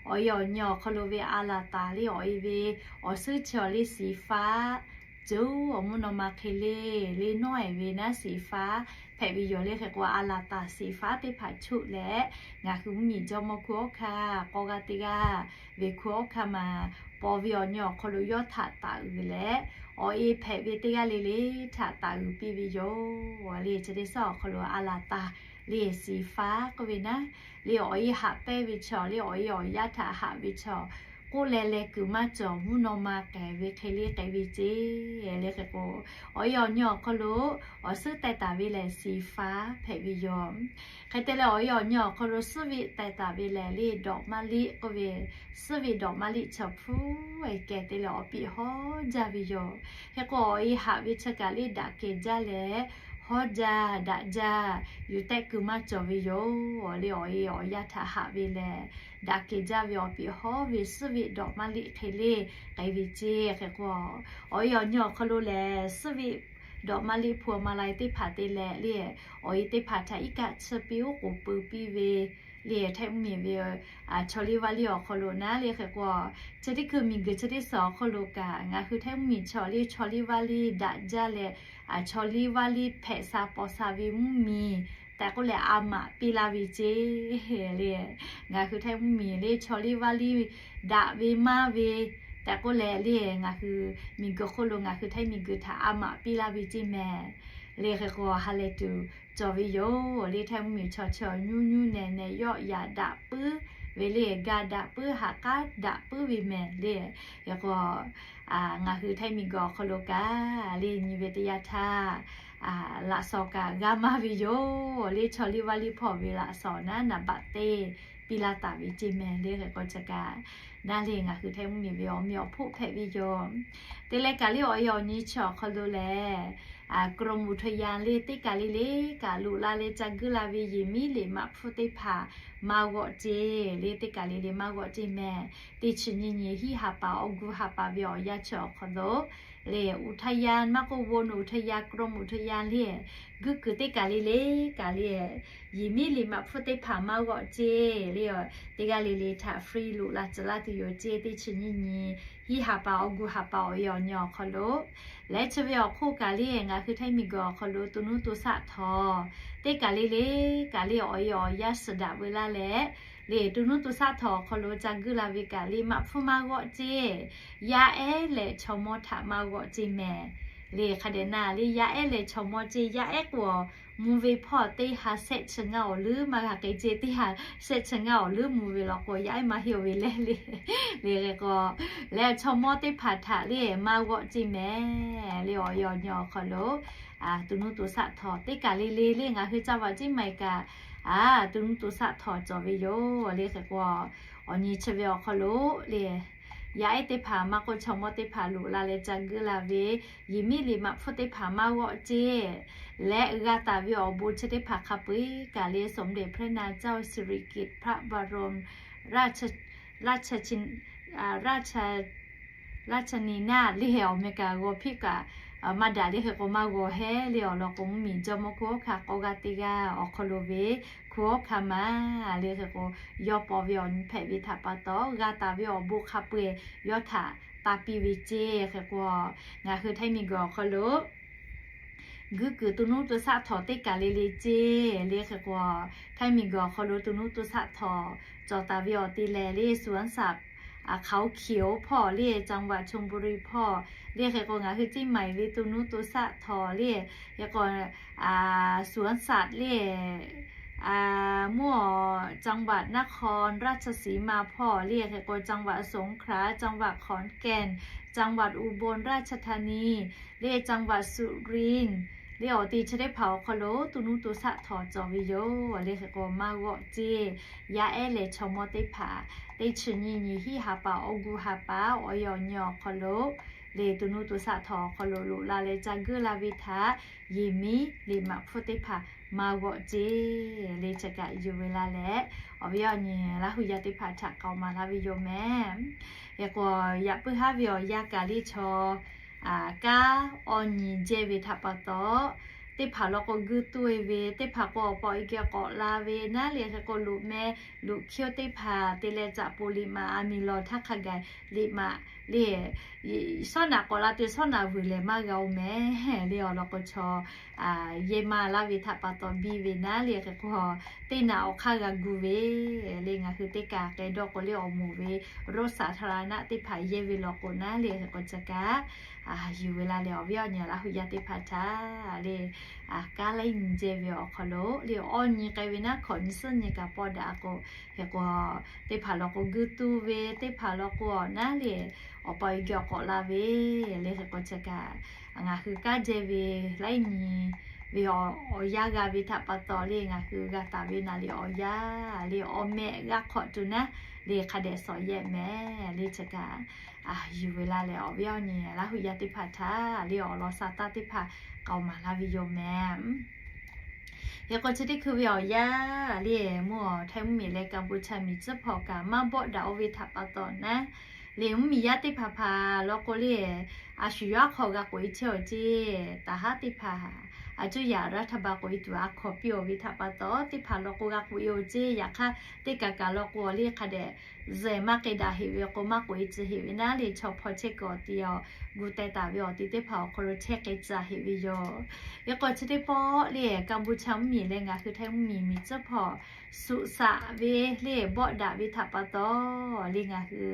awˬ e awˬ nyi awˬ hk'aw lo ve a laˬ taˍ le, awˬ e ve awˬ suhˉ chi awˬ le สีฟ้า ceuˬ awˬ mvuhˇ naw ma hk'e le, le nawˉ-e ve naˉ สีฟ้า hpehꞈ ve yoˬ le. Hk'e k'o a laˬ taˍ สีฟ้า teˇ hpaˍ choˆ leh, ngaˬ hui mvuhˇmiˬ jawˇmawˇ hkuˇ hawˉ hkanˇ k'aw g'aˇ teˇ g'aˇ, ve hkuˇ hawˉ hkanˇ maˬ paw ve awˬ nyi awˬ hk'aw lo yawˇ htaꞈ taˍ uiˍ leh, awˬ e hpehꞈ ve teˇ g'aˇ le le htaꞈ taˍ uiˍ piˇ ve yoˬ le. Chi teˇ suhˉ awˬ hk'aw lo a laˬ taˍ le สีฟ้า k'oˆ ve naˉ, le awˬ e haꞈ pehnˇ ve chaw le, awˬ e awˬ yanˇ htaꞈ haꞈ ve chaw k'oˆ leh leh kuiˬ maˇ cawˬ, mvuhˇ naw ma k'ehˬ ve hk'e le k'ai ve ceˇ le. Hk'e k'o awˬ e awˬ nyi awˬ hk'aw lo awˬ suhˉ teh taˍ ve lehˬ สีฟ้า hpehꞈ ve yoˬ. Hk'e te leh awˬ e awˬ nyi awˬ hk'aw lo suhˉ ve teh taˍ ve lehˬ le ดอกมะลิ k'oˆ ve, suhˉ ve ดอกมะลิ chaw hpu-e kehˬ te leh awˬ piˇ hawˉ jaˇ ve yoˬ. Hk'e k'o awˬ e haꞈ ve chi kaꞈ le daꞈ kehˬ jaˇ leh hawˉ jaˇ daꞈ jaˇ, yuˬ tehˆ kuiˬ maˇ cawˬ ve yoˬ le. Awˬ e awˬ yanˇ htaꞈ haꞈ ve lehˬ, daꞈ kehˬ jaˇ ve awˬ piˇ hawˉ ve suhˉ ve ดอกมะลิ hk'e le k'ai ve ceˇ. Hk'e k'o awˬ e awˬ nyi awˬ hk'aw lo lehˬ suhˉ ve ดอกมะลิ hpu ma lai teˇ hpaˍ te leh le, awˬ e teˇ hpaˍ htaꞈ iˉ kaˆ chi piˇ oˉ k'oˍ pui piˇ ve le, Htaiˇ mvuhˇmiˬ ve chaw liˇ vaˇ liˇ awˬ hk'aw lo naˉ le. Hk'e k'o chi teˇ hkui miˬguiˬ chi teˇ suhˍ awˬ hk'aw lo kaꞈ ngaˬ hui Htaiˇ mvuhˇmiˬ chaw liˇ chaw liˇ vaˇ liˇ daꞈ jaˇ leh, chaw liˇ vaˇ liˇ hpehꞈ sha paw sha ve mvuhˇmiˬ tehꞈ k'oˆ leh a maꞈ piˇ laˇ ve ceˇ le. Ngaˬ hui Htaiˇ mvuhˇmiˬ le chaw liˇ vaˇ liˇ daꞈ ve maˇ ve tehꞈ k'oˆ leh le, ngaˬ hui miˬguiˬ hk'oˆ lo ngaˬ hui Htaiˇ miˬguiˬ htaꞈ a maꞈ piˇ laˇ ve ceˇ mehˍ le. Hk'e k'o ha lehˬ tuˬ cawˬ ve yoˬ le. Htaiˇ mvuhˇmiˬ chaw chaw nyuˇ nyuˇ nehˬ nehˬ yawˆ yaꞈ daꞈ puiˉ ve le, ga daꞈ puiˉ haꞈ k'aˉ daꞈ puiˉ ve mehˍ le. Hk'e k'o, ngaˬ hui Htaiˇ miˬguiˬ awˬ hk'aw lo kaꞈ le nyi ve teˇ yanˇ htaˇ, laꞈ shawnˍ kaꞈ g'a maˇ ve yoˬ le. Chaw liˇ vaˇ liˇ hpawˇ ve laꞈ shawnˍ naˉ naˍ baꞈ teˇ piˇ laˇ taˍ ve ceˇ mehˍ le. Hk'e k'o chi kaꞈ, naˇ le ngaˬ hui Htaiˇ mvuhˇmiˬ ve awˬ meh awˬ hpoˆ hpehꞈ ve yoˬ. Te leh kaꞈ le awˬ e awˬ nyi chi awˬ hk'aw lo lehˬ, กรมอุทยาน le teˇ kaˬ le le kaꞈ loꞈ la leh ca guiˇ la ve yehˬ miˉ liꞈ maꞈ hpfuhˇ teˇ hpaˍ maˇ g'awˆ ceˇ le, teˇ kaˬ le le maˇ g'awˆ ceˇ mehˍ. Teˇ chi nyiˇ nyi hiˉ ha paˍ awˬ gu ha paˍ ve awˬ yanˇ chi awˬ hk'aw lo le อุทยาน maˇ k'oˆ วนอุทยาน กรมอุทยาน le guiˇ kuiˬ teˇ kaˬ le le kaꞈ le yehˬ miˉ liꞈ maꞈ hpfuhˇ teˇ hpaˍ maˇ g'awˆ ceˇ le. Teˇ g'aˇ le le htaꞈ free loꞈ la tcuh laˇ tuˬ yoˬ ceˇ. Teˇ chi nyiˇ nyi hiˉ ha paˍ awˬ gu ha paˍ awˬ e awˬ nyi awˬ hk'aw lo leh chi ve awˬ hk'oˆ kaꞈ le ngaˬ hui Htaiˇ miˬguiˬ awˬ hk'aw lo to nuˇ to shaˆ htawnˍ teˇ kaˬ le le kaꞈ le awˬ e awˬ yanˇ suhˍ daꞈ ve laˇ leh, le to nuˇ to shaˆ htawnˍ awˬ hk'aw lo ca guiˇ la ve kaꞈ le maꞈ hpfuhˇ maˇ g'awˆ ceˇ. Yaˇ ehˉ leh chaw mawˇ htaꞈ maˇ g'awˆ ceˇ mehˍ. Le hk'a dehꞈ na le yaˇ ehˉ leh chaw mawˇ ceˇ, yaˇ ehˉ k'o mvuh ve hpawˇ teˇ ha shehˆ chi ngaˇ awˬ leuˉ maˇ g'a k'ai ceˇ. Teˇ ha shehˆ chi ngaˇ awˬ leuˉ mvuh ve law k'o yaˇ ehˉ maˇ heˆ ve leh le. Le hk'e k'o leh chaw mawˇ teˇ hpaˍ htaꞈ le maˇ g'awˆ ceˇ mehˍ. Le awˬ e awˬ nyi awˬ hk'aw lo to nuˇ to shaˆ htawnˍ teˇ kaˬ le le le ngaˬ hui ca vaꞈ ceˇ maˬ kaꞈ to nuˇ to shaˆ htawnˍ cawˬ ve yoˬ. Le hk'e k'o awˬ nyi chi ve awˬ hk'aw lo le yaˇ ehˉ teˇ hpaˍ maˇ k'oˆ chaw mawˇ teˇ hpaˍ loꞈ la leh ca guiˇ la ve yehˬ miˉ liꞈ maꞈ hpfuhˇ teˇ hpaˍ maˇ g'awˆ ceˇ leh g'a taˍ ve awˬ bon chi teˇ hpaˍ hk'a peu eˬ kaꞈ le สมเด็จพระนางเจ้าสิริกิติ์ พระบรมราช ราชชิน ราช ราชนีนาถ le awˬ meh kaꞈ g'aw hpiˇ kaꞈ maˇ daꞈ le. Hk'e k'o maˇ g'aw hehˉ le awˬ lawn k'o mvuhˇmiˬ jawˇmawˇ hkunˉ hawˉ hkanˇ k'awˇ g'aˇ teˇ g'aˇ awˬ hk'aw lo ve hkunˉ hawˉ hkanˇ ma le. Hk'e k'o yawˇ paw ve awˬ nyi hpehꞈ ve htaꞈ pa taw g'a taˍ ve awˬ bon hk'a peu eˬ yawˇ htaꞈ taˇ piˇ ve ceˇ. Hk'e k'o ngaˬ hui Htaiˇ miˬguiˬ awˬ hk'aw lo guiˇ kuiˬ to nuˇ to shaˆ htawnˍ teˇ kaˬ le le ceˇ. Le hk'e k'o Htaiˇ miˬguiˬ awˬ hk'aw lo to nuˇ to shaˆ htawnˍ cawˬ taˍ ve awˬ te lehˬ le สวนสัตว์ เขาเขียว hpawˇ le จังหวัดชลบุรี hpawˇ le. Hk'e k'o ngaˬ hui ceˇ maˬ ve to nuˇ to shaˆ htawnˍ le hk'e k'o สวนสัตว์ le มวกเหล็ก จังหวัดนครราชสีมา hpawˇ le hk'e k'o จังหวัดสงขลา จังหวัดขอนแก่น จังหวัดอุบลราชธานี le จังหวัดสุรินทร์ le awˬ te chi teˇ hpaˍ awˬ hk'aw lo to nuˇ to shaˆ htawnˍ cawˬ ve yoˬ. Le hk'e k'o maˇ g'awˆ ceˇ. Yaˇ ehˉ leh chaw mawˇ teˇ hpaˍ teˇ chi nyiˇ nyi hiˉ ha paˍ awˬ gu ha paˍ awˬ e awˬ nyi awˬ hk'aw lo le to nuˇ to shaˆ htawnˍ awˬ hk'aw lo loꞈ la leh ca guiˇ la ve htaꞈ yehˬ miˉ liꞈ maꞈ hpfuhˇ teˇ hpaˍ maˇ g'awˆ ceˇ. Le chi kaꞈ yuˬ ve la leh awˬ viˉ awˬ nyi Laˇ huˍ yaˇ teˇ hpaˍ htaꞈ k'aoˍ maˍ laˇ ve yoˬ mehˍ. Hk'e k'o yaꞈ puiˉ haˉ ve awˬ yanˇ kaꞈ le chaw kanˉ awˬ nyi jehˇ ve htaꞈ pa taw teˇ hpaˍ law k'o guiˇ tuˇ e ve, teˇ hpaˍ k'o awˬ pa awˬ e geh k'awꞈ la ve naˉ le. Hk'e k'o loꞈ meh loꞈ hkiˇ teˇ hpaˍ te leh caꞈ poˍ liꞈ maꞈ a miˬ lawˬ htaˇ hk'a gaˬ liꞈ maꞈ le shawˉ naꞈ k'awꞈ la tuˬ shawˉ naꞈ vuiˬ lehˬ maˇ g'a oˬ mehˍ. Le awˬ lawn k'o chaw yehˇ maˇ laˇ ve htaꞈ pa taw biˇ ve naˉ le. Hk'e k'o teˇ naꞈ awˬ hk'aˇ g'a gu ve le ngaˬ hui teˇ kaˬ k'ai dawˇ k'o le awˬ moˍ ve รถสาธารณะ teˇ hpaˍ yehˇ ve law k'o naˉ le. Hk'e k'o chi kaꞈ yuˬ ve la leh awˬ viˉ awˬ nyi Laˇ huˍ yaˇ teˇ hpaˍ htaꞈ le kanˉ laiˉ nyi jehˇ ve awˬ hk'aw lo le awˬ nyi k'ai ve naˉ hkawꞈ nyi suhˉ nyi kaꞈ pawˇ daꞈ k'o, hk'e k'o teˇ hpaˍ law k'o guiˇ tuˇ ve, teˇ hpaˍ law k'o awˬ naˉ le awˬ pa awˬ e geh k'awꞈ la ve le. Hk'e k'o chi kaꞈ ngaˬ hui kanˉ jehˇ ve laiˉ nyi ve awˬ yanˇ g'a ve htaꞈ pa taw le ngaˬ hui g'a taˍ ve naˍ le awˬ yanˇ le awˬ meh g'a hk'awꞈ tuˬ naˉ le hk'a dehꞈ shawˍ yehˇ mehˍ. Le chi kaꞈ yuˬ ve la leh awˬ viˉ awˬ nyi Laˇ huˍ yaˇ teˇ hpaˍ htaꞈ le awˬ lawn sha taˇ teˇ hpaˍ k'aoˍ maˍ laˇ ve yoˬ mehˍ. Hk'e k'o chi teˇ hkui ve awˬ yanˇ le mvuhˇ awˬ Htaiˇ mvuhˇmiˬ leh Kaˍbuˍchaˍ miˬ tcuhˉ hpawˇ kaꞈ maˇ bawˆ daꞈ oˇ ve htaꞈ pa taw naˉ le mvuhˇmiˬ yaˇ teˇ hpaˍ hpaˍ law k'o le a shu yawˇ aˉ hk'aw g'a k'oꞈ e chehˇ awˬ ceˇ. Taˍ haˉ teˇ hpaˍ a cuˇ yaꞈ รัฐบาล k'oꞈ e tuˬ a hkaw piˇ awˬ ve htaꞈ pa taw teˇ hpaˍ law k'o g'a k'oꞈ e awˬ ceˇ. Yaꞈ hk'aˇ teˇ kaˬ kaˬ law k'o le hk'a dehꞈ zuhꞈ maˇ k'ai daꞈ heꞈ ve k'o maˇ k'oꞈ e tcuh heꞈ ve naˉ le chaw hpaw chehˇ kuiˬ awˬ ti awˬ gu teh taˍ ve awˬ ti teˇ hpaˍ awˬ hk'aw lo chehˇ k'ai tcuh heꞈ ve yoˬ. Hk'e k'o chi teˇ pawˆ le Kaˍbuˍchaˍ mvuhˇmiˬ leh ngaˬ hui Htaiˇ mvuhˇmiˬ miˬ tcuhˉ hpawˇ suꞈ shaꞈ ve le bawˆ daꞈ ve htaꞈ pa taw le ngaˬ hui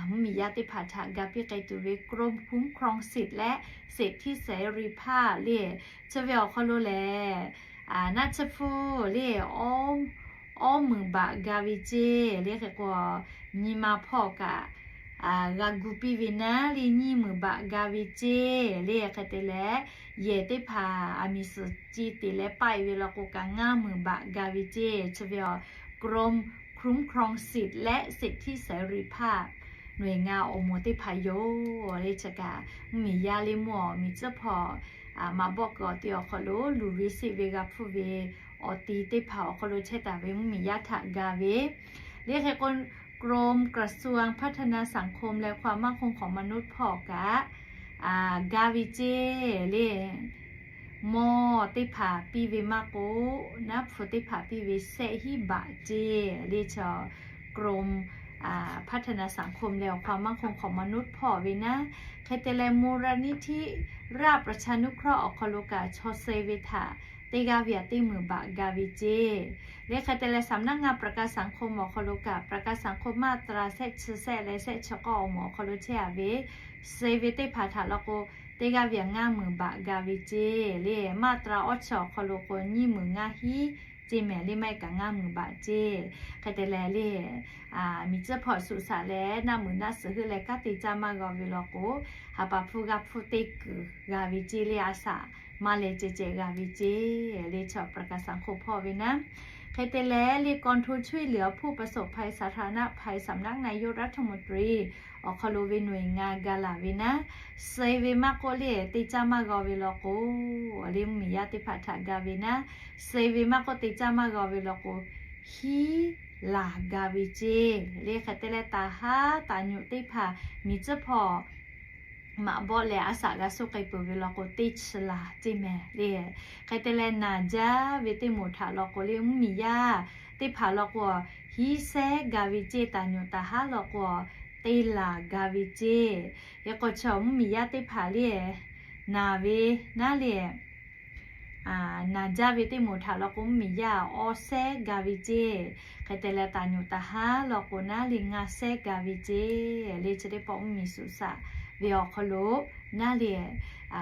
mvuhˇmiˬ yaˇ teˇ hpaˍ htaꞈ ga piˇ k'ai tuˬ ve กรมคุ้มครองสิทธิ์และสิทธิเสรีภาพ le chi ve awˬ hk'aw lo lehˬ naˆ tsuhˇ hpfuhˇ le awˉ awˇ meunˍ baꞈ ga ve ceˇ le. Hk'e k'o, nyi ma hpawˇ kaꞈ g'a gu piˇ ve naˉ le, nyiˇ meunˍ baꞈ ga ve ceˇ le. Hk'e te leh, yehˬ teˇ hpaˍ aˬ miˍ suhˍ ci te leh paˆ e ve law k'o kaꞈ ngaˇ meunˍ baꞈ ga ve ceˇ. Chi ve awˬ กรมคุ้มครองสิทธิ์และสิทธิเสรีภาพ หน่วยงาน awˬ moˍ teˇ hpaˍ yoˬ le. Chi kaꞈ mvuhˇmiˬ yaˇ le mvuhˇ awˬ miˬ tcuhˉ hpawˇ maꞈ bawˆ kuiˬ awˬ ti awˬ hk'aw lo luˬ ve seˆ ve g'a hpfuhˇ ve awˬ ti teˇ hpaˍ awˬ hk'aw lo chehˇ taˍ ve mvuhˇmiˬ yaˇ htaꞈ ga ve le. Hk'e k'o, กรมกระทรวงพัฒนาสังคมและความมั่นคงของมนุษย์ hpawˇ kaꞈ ga ve ceˇ le. Mawˇ teˇ hpaˍ piˇ ve maˇ k'oˆ, naˉ hpu teˇ hpaˍ piˇ ve sehˆ hiˉ baꞈ ceˇ le. Chaw กรมพัฒนาสังคมและความมั่นคงของมนุษย์ hpawˇ ve naˉ. Hk'e te leh มูลนิธิราชประชานุเคราะห์ awˬ hk'aw lo kaꞈ chaw suh ve htaꞈ teˇ g'aˇ ve aꞈ teˇ meunˍ baꞈ ga ve ceˇ le. Hk'e te leh สำนักงานประกันสังคม awˬ hk'aw lo kaꞈ ประกันสังคม มาตรา sehˆ chi sehˆ leh sehˆ chi k'awˇ awˬ moˍ awˬ hk'aw lo chehˇ a ve suh ve teˇ hpaˍ htaꞈ law k'o, teˇ g'aˇ ve aꞈ ngaˇ meunˍ baꞈ ga ve ceˇ le. มาตรา awˇ chi awˬ hk'aw lo k'o nyiˇ meunˍ ngaˇ hiˉ ceˇ mehˍ le, maˇ heˆ kaꞈ ngaˇ meunˍ baꞈ ceˇ. Hk'e te leh le, miˬ tcuhˉ hpawˇ suꞈ shaꞈ leh naˆ meunˍ naˆ suhˍ heuˆ leh kanˉ te caˇ maˇ g'a ve law k'o, ha pa hpfuhˇ g'aˇ hpfuhˇ teˇ kuiˬ g'a ve ceˇ le. A shaꞈ maˇ leh ceh ceh g'a ve ceˇ le. Chaw ประกันสังคม hpawˇ ve naˉ. Hk'e te leh le กองทุนช่วยเหลือผู้ประสบภัยสาธารณภัย สำนักนายกรัฐมนตรี awˬ hk'aw lo ve หน่วยงาน ga laˬ ve naˉ. Suh ve maˇ k'oˆ le, te caˇ maˇ g'a ve law k'o, le mvuhˇmiˬ yaˇ teˇ hpaˍ htaꞈ ga ve naˉ. Suh ve maˇ k'oˆ, te caˇ maˇ g'a ve law k'o, hiˉ laˬ ga ve ceˇ le. Hk'e te leh, taˍ haˉ taˍ nyoꞈ teˇ hpaˍ miˬ tcuhˉ hpawˇ maꞈ bawˆ leh a shaꞈ g'a suh k'ai peuˬ ve law k'o, teˇ chi laˬ ceˇ mehˍ le. Hk'e te leh, naˬ jaˇ ve teˇ moˍ htaꞈ law k'o le, mvuhˇmiˬ yaˇ teˇ hpaˍ law k'o, hiˉ sehˉ ga ve ceˇ. Taˍ nyoꞈ taˍ haˉ law k'o, teˇ laˬ ga ve ceˇ. Hk'e k'o, chaw mvuhˇmiˬ yaˇ teˇ hpaˍ le, naˬ ve naˉ le, naˬ jaˇ ve teˇ moˍ htaꞈ law k'o, mvuhˇmiˬ yaˇ awˇ sehˉ ga ve ceˇ. Hk'e te leh, taˍ nyoꞈ taˍ haˉ law k'o naˉ le, ngaˇ sehˉ ga ve ceˇ le. Chi teˇ pawˆ mvuhˇmiˬ suhˍ shaꞈ ve awˬ hk'aw lo naˉ le,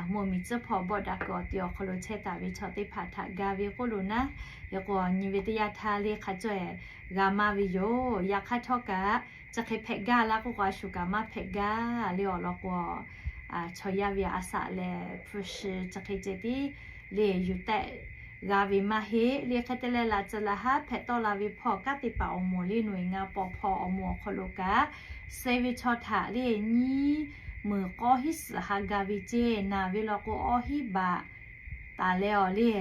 mvuhˇmiˬ tcuhˉ hpawˇ bawˆ daꞈ kuiˬ awˬ ti awˬ hk'aw lo chehˇ taˍ ve chaw teˇ hpaˍ htaꞈ ga ve k'oˆ lo naˉ. Hk'e k'o, nyi ve teˇ yanˇ htaˇ le hk'a cawˇ g'a maˇ ve yoˬ. Yaꞈ hk'aˇ htawˇ kaꞈ, chi hk'e hpehꞈ gaˇ laˇ k'oˆ k'o, a shu kaꞈ maˇ hpehꞈ gaˇ le awˬ lawn k'o, chaw yaˇ ve a shaꞈ leh hpu shi chi hk'e ceh tiˉ le yuˬ tehꞈ g'a ve maˇ heˆ le. Hk'e te leh, laꞈ tcuh laꞈ haˉ hpehꞈ tawˆ la ve hpawˇ kanˉ te paˍ awˬ moˍ le หน่วยงาน pawˬ hpawˇ awˬ moˍ awˬ hk'aw lo kaꞈ, suh ve chaw htaꞈ le nyiˇ meunˍ k'awˇ hiˉ suhˍ ha ga ve ceˇ. Naˬ ve law k'o, awˇ hiˉ baꞈ taˍ leh awˬ le,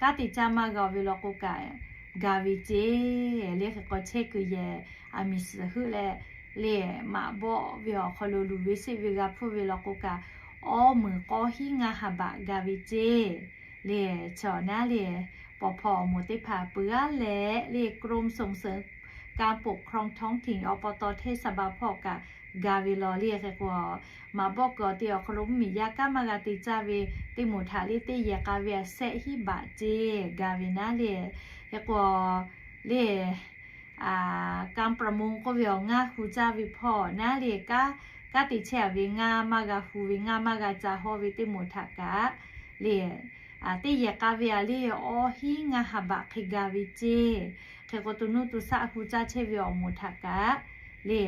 kanˉ te caˇ maˇ g'a ve law k'o kaꞈ, ga ve ceˇ le. Hk'e k'o, chehˇ kuiˬ yehˬ aˬ miˍ suhˍ heuˆ leh le, maꞈ bawˆ ve awˬ hk'aw lo luˬ ve seˆ ve g'a hpfuhˇ ve law k'o kaꞈ, awˇ meunˍ k'awˇ hiˉ ngaˇ ha baꞈ ga ve ceˇ le. Chaw naˉ le, pawˬ hpawˇ awˬ moˍ teˇ hpaˍ peuˬ g'aˇ leh le, กรมส่งเสริมการปกครองท้องถิ่น อบต. เทศบาล hpawˇ kaꞈ ga ve law le. Hk'e k'o, maꞈ bawˆ kuiˬ awˬ ti awˬ hk'aw lo mvuhˇmiˬ yaˇ kanˉ maˇ g'a te caˇ ve teˇ moˍ htaꞈ le teˇ yehˬ k'a ve aꞈ sehˆ hiˉ baꞈ ceˇ ga ve naˉ le. Hk'e k'o, le การประมง k'oˆ ve awˬ ngaˇ hu caˇ ve hpawˇ naˉ le, kanˉ te chehˇ a ve ngaˇ maˇ g'a hu ve, ngaˇ maˇ g'a ca hawˇ ve teˇ moˍ htaꞈ kaꞈ le, teˇ yehˬ k'a ve aꞈ le, awˇ hiˉ ngaˇ ha baꞈ hk'e ga ve ceˇ. Hk'e k'o, to nuˇ to shaˆ hu caˇ chehˇ ve awˬ moˍ htaꞈ kaꞈ le,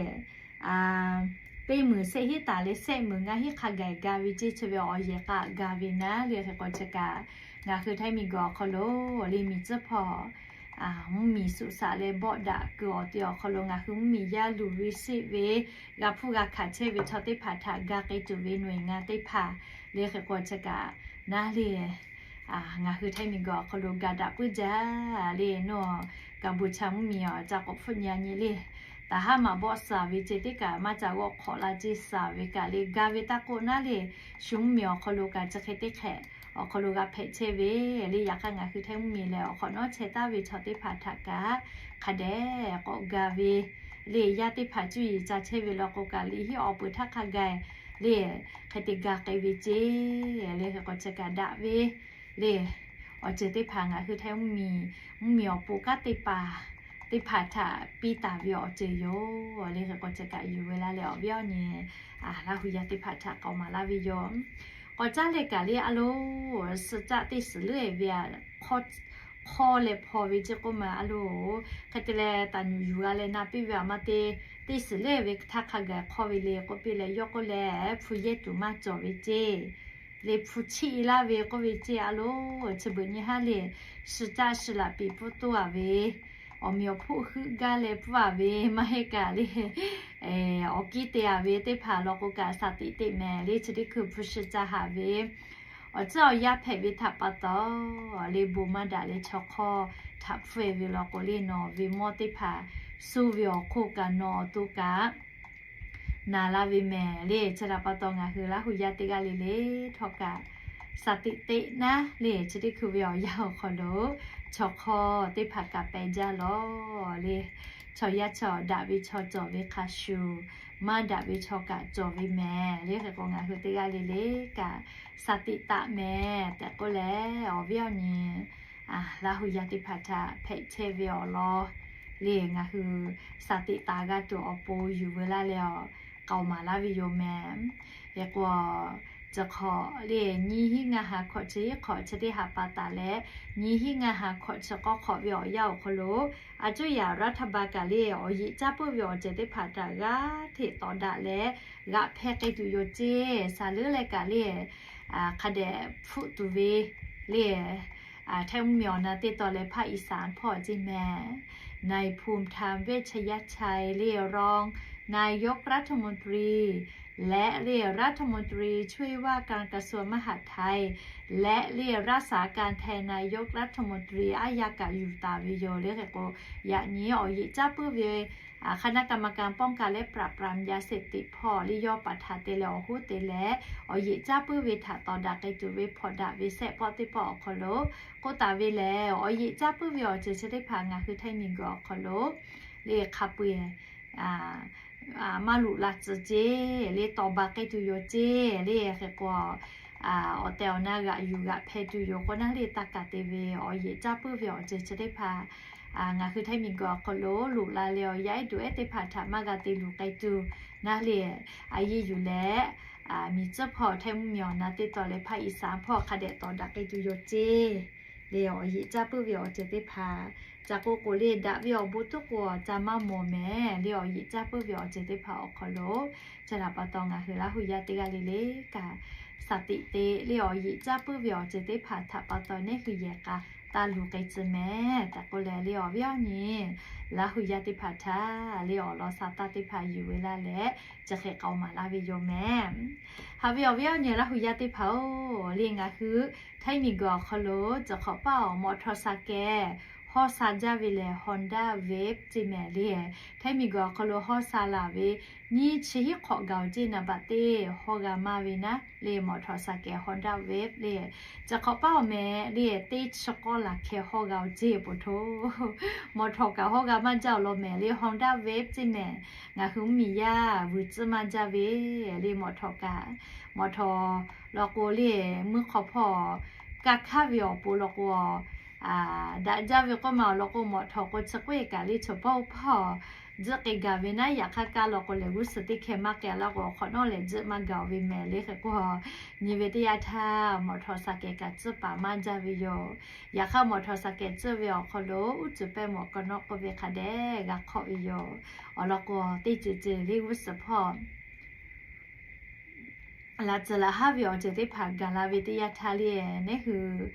teˇ meunˍ sehˆ hiˉ taˍ leh sehˆ meunˍ ngaˇ hiˉ hk'a gaˬ ga ve ceˇ. Chi ve awˬ yehˬ k'a gaˬ ve naˉ le. Hk'e k'o, chi kaꞈ ngaˬ hui htaiˇ miˬguiˬ awˬ hk'aw lo le, miˬ tcuhˉ hpawˇ mvuhˇmiˬ suhˍ shaꞈ leh bawˆ daꞈ kuiˬ awˬ ti awˬ hk'aw lo ngaˬ hui mvuhˇmiˬ yaˇ luˬ ve seˆ ve g'a hpfuhˇ g'a hkanˍ chehˇ ve chaw teˇ hpaˍ htaꞈ ga k'ai tuˬ ve หน่วยงาน teˇ hpaˍ le. Hk'e k'o, chi kaꞈ naˉ le, ngaˬ hui htaiˇ miˬguiˬ awˬ hk'aw lo ga daꞈ puiˉ jaˇ le. Nawˬ Kaˍbuˍ cha mvuhˇmiˬ awˬ ca k'awꞈ hpfuhˆ nyi a nyi le, taˍ haˉ maꞈ bawˆ suhˍ ve ceˇ teˇ kaꞈ maˇ ca g'awˆ hk'awꞈ la ceˇ suhˍ ve kaꞈ le, ga ve taˇ k'oˆ naˉ le, shu mvuhˇmiˬ awˬ hk'aw lo kaꞈ chi hk'e teˇ hk'ehꞈ awˬ hk'aw lo g'a hpehꞈ chehˇ ve le. Yaꞈ hk'aˇ ngaˬ hui htaiˇ mvuhˇmiˬ lehˬ, awˬ hk'awꞈ nawˉ chehˇ taˍ ve chaw teˇ hpaˍ htaꞈ kaꞈ hk'a dehꞈ k'awꞈ ga ve le. Yaˇ teˇ hpaˍ cuˇ yiˍ ca chehˇ ve law k'o kaꞈ, liꞈ hiˉ awˬ peuˬ htaˇ hk'a gaˬ le, hk'e te ga k'ai ve ceˇ le. Hk'e k'o, chi kaꞈ daꞈ ve le. Awˬ ceuˬ teˇ hpaˍ ngaˬ hui htaiˇ mvuhˇmiˬ, mvuhˇmiˬ awˬ pon kanˉ te paˍ teˇ hpaˍ htaꞈ piˇ taˍ ve awˬ ceuˬ yoˬ le. Hk'e k'o, chi kaꞈ yuˬ ve la leh awˬ viˉ awˬ nyi Laˇ hu yaˇ teˇ hpaˍ htaꞈ k'awꞈ maˍ laˇ ve yoˬ. K'awꞈ caˉ leh kaꞈ le, a lo, suh caˆ teˇ suhˍ leuˉ e ve aꞈ, hk'aw hk'awˇ leh hpaw ve ceˇ k'oˆ ma a loˬ. Hk'e te leh, taˍ nyuˬ yuˬ g'a leh na piˇ ve aˬ ma te, teˇ suhˍ lehˬ ve htaˇ hk'a gaˬ hk'awˇ ve le k'oˆ piˇ leh, yawˇ k'oˆ leh hpu yehˇ tuˬ maˇ cawˬ ve ceˇ, le hpu chiˆ e laˇ ve k'oˆ ve ceˇ a loˬ. Chi beuꞈ nyi haˉ le, shi caˇ shi laꞈ piˍ pfuhˇ toˇ a ve, awˬ meꞈ awˬ hpoˆ heuˆ gaˇ leh pfuhˇ a ve maˇ heˆ kaꞈ le, awˬ kiˇ te a ve teˇ hpaˍ law k'o kaꞈ สติ teꞈ mehˍ le. Chi teˇ hkui hpu shi caˇ haꞈ ve awˬ tcuhˉ awˬ yanˇ hpehꞈ ve htaꞈ pa taw, le bon maˇ daꞈ leh chaw hk'awˇ htaꞈ hpfuhˇ e ve law k'o le, nawˬ ve mawˇ teˇ hpaˍ suh ve awˬ hk'oˆ kaꞈ nawˬ awˬ to kaꞈ naˍ la ve mehˍ le. Chi htaꞈ pa taw ngaˬ hui Laˇ hu yaˇ teˇ g'aˇ le le htawˇ kaꞈ สติ teꞈ naˉ le. Chi teˇ hkui ve awˬ yanˇ awˬ hk'aw lo chaw hk'awˇ teˇ hpaˍ kaꞈ pehˬ jaˇ lawˬ le. Chaw yaˇ chaw daꞈ ve chaw cawˬ ve hk'a shuˍ, maˇ daꞈ ve chaw kaꞈ cawˬ ve mehˍ le. Hk'e k'o ngaˬ hui teˇ g'aˇ le le kaꞈ สติ taꞈ mehˍ tehꞈ k'oˆ leh, awˬ viˉ awˬ nyi Laˇ hu yaˇ teˇ hpaˍ htaꞈ hpehꞈ chehˇ ve awˬ lawn le, ngaˬ hui สติ taˍ g'a tuˬ awˬ pon yuˬ veu laˇ leh awˬ k'aoˍ maˍ laˇ ve yoˬ mehˍ. Hk'e k'o, chi hk'awꞈ le nyiˇ hinˉ ngaˇ ha hkawꞈ chi hiˉ hk'awꞈ chi teˇ ha pa taˍ leh, nyiˇ hinˉ ngaˇ ha hkawꞈ chi k'awˇ hk'awꞈ ve awˬ yanˇ awˬ hk'aw lo, a cuˇ yaꞈ รัฐบาล kaꞈ le awˬ yeꞈ caˇ puiˉ ve awˬ ceuˬ teˇ hpaˍ htaꞈ g'aˇ hteꞈ tawˍ daꞈ leh g'aꞈ hpehˇ k'ai tuˬ yoˬ ceˇ. Saˍ leuˉ leh kaꞈ le hk'a dehꞈ hpfuhˆ tuˬ ve le, htaiˇ mvuhˇ miˬ awˬ na teˇ tawn leh ภาคอีสาน hpawˇ ceˇ mehˍ. นายภูมิธรรม เวชยชัย le รองนายกรัฐมนตรี และ le รัฐมนตรีช่วยว่าการกระทรวงมหาดไทย และ le รักษาการแทนนายกรัฐมนตรี aˉ yaˇ kaꞈ yuˬ taˍ ve yoˬ le. Hk'e k'o, yaꞈ nyi awˬ yeꞈ caˇ puiˉ ve คณะกรรมการป้องกันและปราบปรามยาเสพติด hpawˇ le yawˇ paˍ htaꞈ te leh awˬ hoˉ te leh awˬ yeꞈ caˇ puiˉ ve htaꞈ tawˍ daꞈ k'ai tuˬ ve hpawnˬ daꞈ ve sehˆ pawˆ teˇ pawˆ awˬ hk'aw lo k'oˆ taˍ ve lehˬ, awˬ yeꞈ caˇ puiˉ ve awˬ ceuˬ chi teˇ hpaˍ ngaˬ hui htaiˇ miˬguiˬ awˬ hk'aw lo le hk'a peu-eˬ maˇ loꞈ la tcuh ceˇ le, tawˍ baˬ k'ai tuˬ yoˬ ceˇ le. Hk'e k'o, awˬ tehˬ awˬ na g'aꞈ yuˬ g'aꞈ hpehˇ tuˬ yoˬ k'o naˉ le, taˇ kaˍ te ve awˬ yeꞈ caˇ puiˉ ve awˬ ceuˬ chi teˇ hpaˍ ngaˬ hui htaiˇ miˬguiˬ awˬ hk'aw lo loꞈ la leh awˬ yaˇ ehˉ duˬ ehˉ teˇ hpaˍ htaꞈ maˇ g'a te luˬ k'ai tuˬ naˉ le, a yeˇ yuˬ leh miˬ tcuhˉ hpawˇ htaiˇ mvuhˇ miˬ awˬ na teˇ tawn leh ภาคอีสาน hpawˇ hk'a dehꞈ tawˍ daꞈ k'ai tuˬ yoˬ ceˇ le. Awˬ yeꞈ caˇ puiˉ ve awˬ ceuˬ teˇ hpaˍ ca k'oˆ k'o le, daꞈ ve awˬ bon tuˉ k'o ca maˇ mawˬ mehˍ le. Awˬ yeꞈ caˇ puiˉ ve awˬ ceuˬ teˇ hpaˍ awˬ hk'aw lo chi htaꞈ pa taw ngaˬ hui Laˇ hu yaˇ teˇ g'aˇ le le kaꞈ สติ teꞈ le, awˬ yeꞈ caˇ puiˉ ve awˬ ceuˬ teˇ hpaˍ htaꞈ pa taw neˉ hui yehˬ k'a taˇ luˬ k'ai tcuh mehˍ tehꞈ k'oˆ leh le, awˬ viˉ awˬ nyi Laˇ hu yaˇ teˇ hpaˍ htaꞈ le awˬ lawn sa taˇ teˇ hpaˍ yuˬ ve laˇ leh chi hk'e k'aoˍ maˍ laˇ ve yoˬ mehˍ. Haꞈ ve awˬ viˉ awˬ nyi Laˇ hu yaˇ teˇ hpaˍ-oˬ, le ngaˬ hui htaiˇ miˬguiˬ awˬ hk'aw lo tcuh hk'awꞈ paˇ awˬ มอเตอร์ไซค์ hawˇ sha jaˇ ve lehˬ Honda Wave ceˇ mehˍ le. Htaiˇ miˬguiˬ awˬ hk'aw lo hawˇ sha laˬ ve nyiˇ chi hiˉ hk'awꞈ gaˬ-oˬ ceˇ, naˍ baꞈ teˇ hawˇ g'a maˇ ve naˉ le มอเตอร์ไซค์ Honda Wave le. Tcuh hk'awꞈ paˇ awˬ mehˍ le teˇ chi k'awˇ laˬ hkeh hawˇ g'a-oˬ ceˇ po hto. มอเตอร์ kaꞈ hawˇ g'a maˇ jaˇ awˬ lawn mehˍ le, Honda Wave ceˇ mehˍ. Ngaˬ hui mvuhˇmiˬ yaˇ vuiˬ tcuhˉ maˇ jaˇ ve le มอเตอร์ kaꞈ. มอเตอร์ law k'o le, meuˇ hk'aw hpawˇ kaˇ hkaˉ ve awˬ pon law k'o, daꞈ jaˇ ve k'oˆ ma awˬ lawn k'o, มอเตอร์ k'o chi k'oˆ-e kaꞈ le, chaw paˇ-oˬ hpawˇ tzuhˆ k'ai gaˬ ve naˉ. Yaꞈ hk'aˇ kaˇ law k'o lehˬ g'uˇ suhˍ teˇ hkeh maˇ k'ai laˇ k'o, awˬ hk'awꞈ nawˉ lehˬ tzuhˆ maˇ gaˬ ve mehˍ le. Hk'e k'o, nyi ve teˇ yanˇ htaˇ มอเตอร์ไซค์ kaꞈ tcuhˉ paˍ maˇ jaˇ ve yoˬ. Yaꞈ hk'aˇ มอเตอร์ไซค์ tcuhˉ ve awˬ hk'aw lo uˉ cuˬ pehˇ mawˬ k'awꞈ nawˉ k'oˆ ve hk'a dehꞈ g'a hk'awˆ ve yoˬ. Awˬ lawn k'o, teˇ ceuˬ ceuˬ le g'uˇ suhˍ hpawˇ laꞈ tcuhˍ laꞈ haˉ ve awˬ ceuˬ teˇ hpaˍ gaˬ la ve teˇ yanˇ htaˇ le, neˉ hui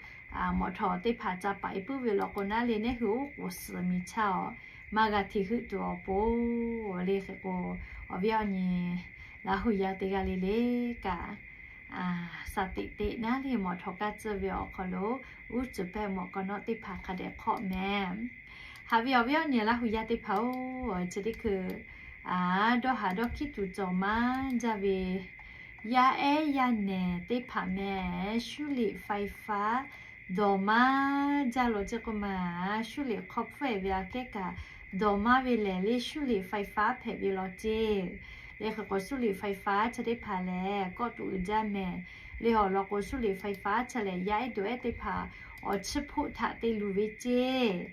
มอเตอร์ teˇ hpaˍ ca paˍ-e puiˉ ve law k'o naˉ le, neˉ hui oˉ k'oˍ suhˍ miˬ chaˇ-oˬ, maˇ g'a hteꞈ heuˆ tuˬ awˬ pon le. Hk'e k'o, awˬ viˉ awˬ nyi Laˇ hu yaˇ teˇ g'aˇ le le kaꞈ สติ teꞈ naˉ le มอเตอร์ kaˇ tcuhˉ ve awˬ hk'aw lo uˉ cuˬ pehˇ mawˬ k'awꞈ nawˉ teˇ hpaˍ hk'a dehꞈ hk'awˆ mehˍ. Haꞈ ve awˬ viˉ awˬ nyi Laˇ hu yaˇ teˇ hpaˍ-oˬ, chi teˇ hkui dawˇ haˍ dawˇ hkiˉ tuˬ cawˬ maˇ jaˇ ve yaˇ ehˉ yaˇ nehˬ teˇ hpaˍ mehˍ 修理ไฟฟ้า dawˬ maˇ jaˇ law ceˇ k'oˆ ma. 修理 hk'aw hpfuhˇ-e ve aꞈ kehˉ kaꞈ dawˬ maˇ ve lehˬ le 修理ไฟฟ้า hpehꞈ ve law ceˇ. Le hk'e k'o 修理ไฟฟ้า chi teˇ hpaˍ lehˬ kawˆ tuꞈ uiˍ jaˇ mehˍ. Le awˬ lawn k'o 修理ไฟฟ้า chi lehˬ yaˇ ehˉ dawˬ ehˉ teˇ hpaˍ awˬ chiˇ hpoˆ htaꞈ te luˬ ve ceˇ.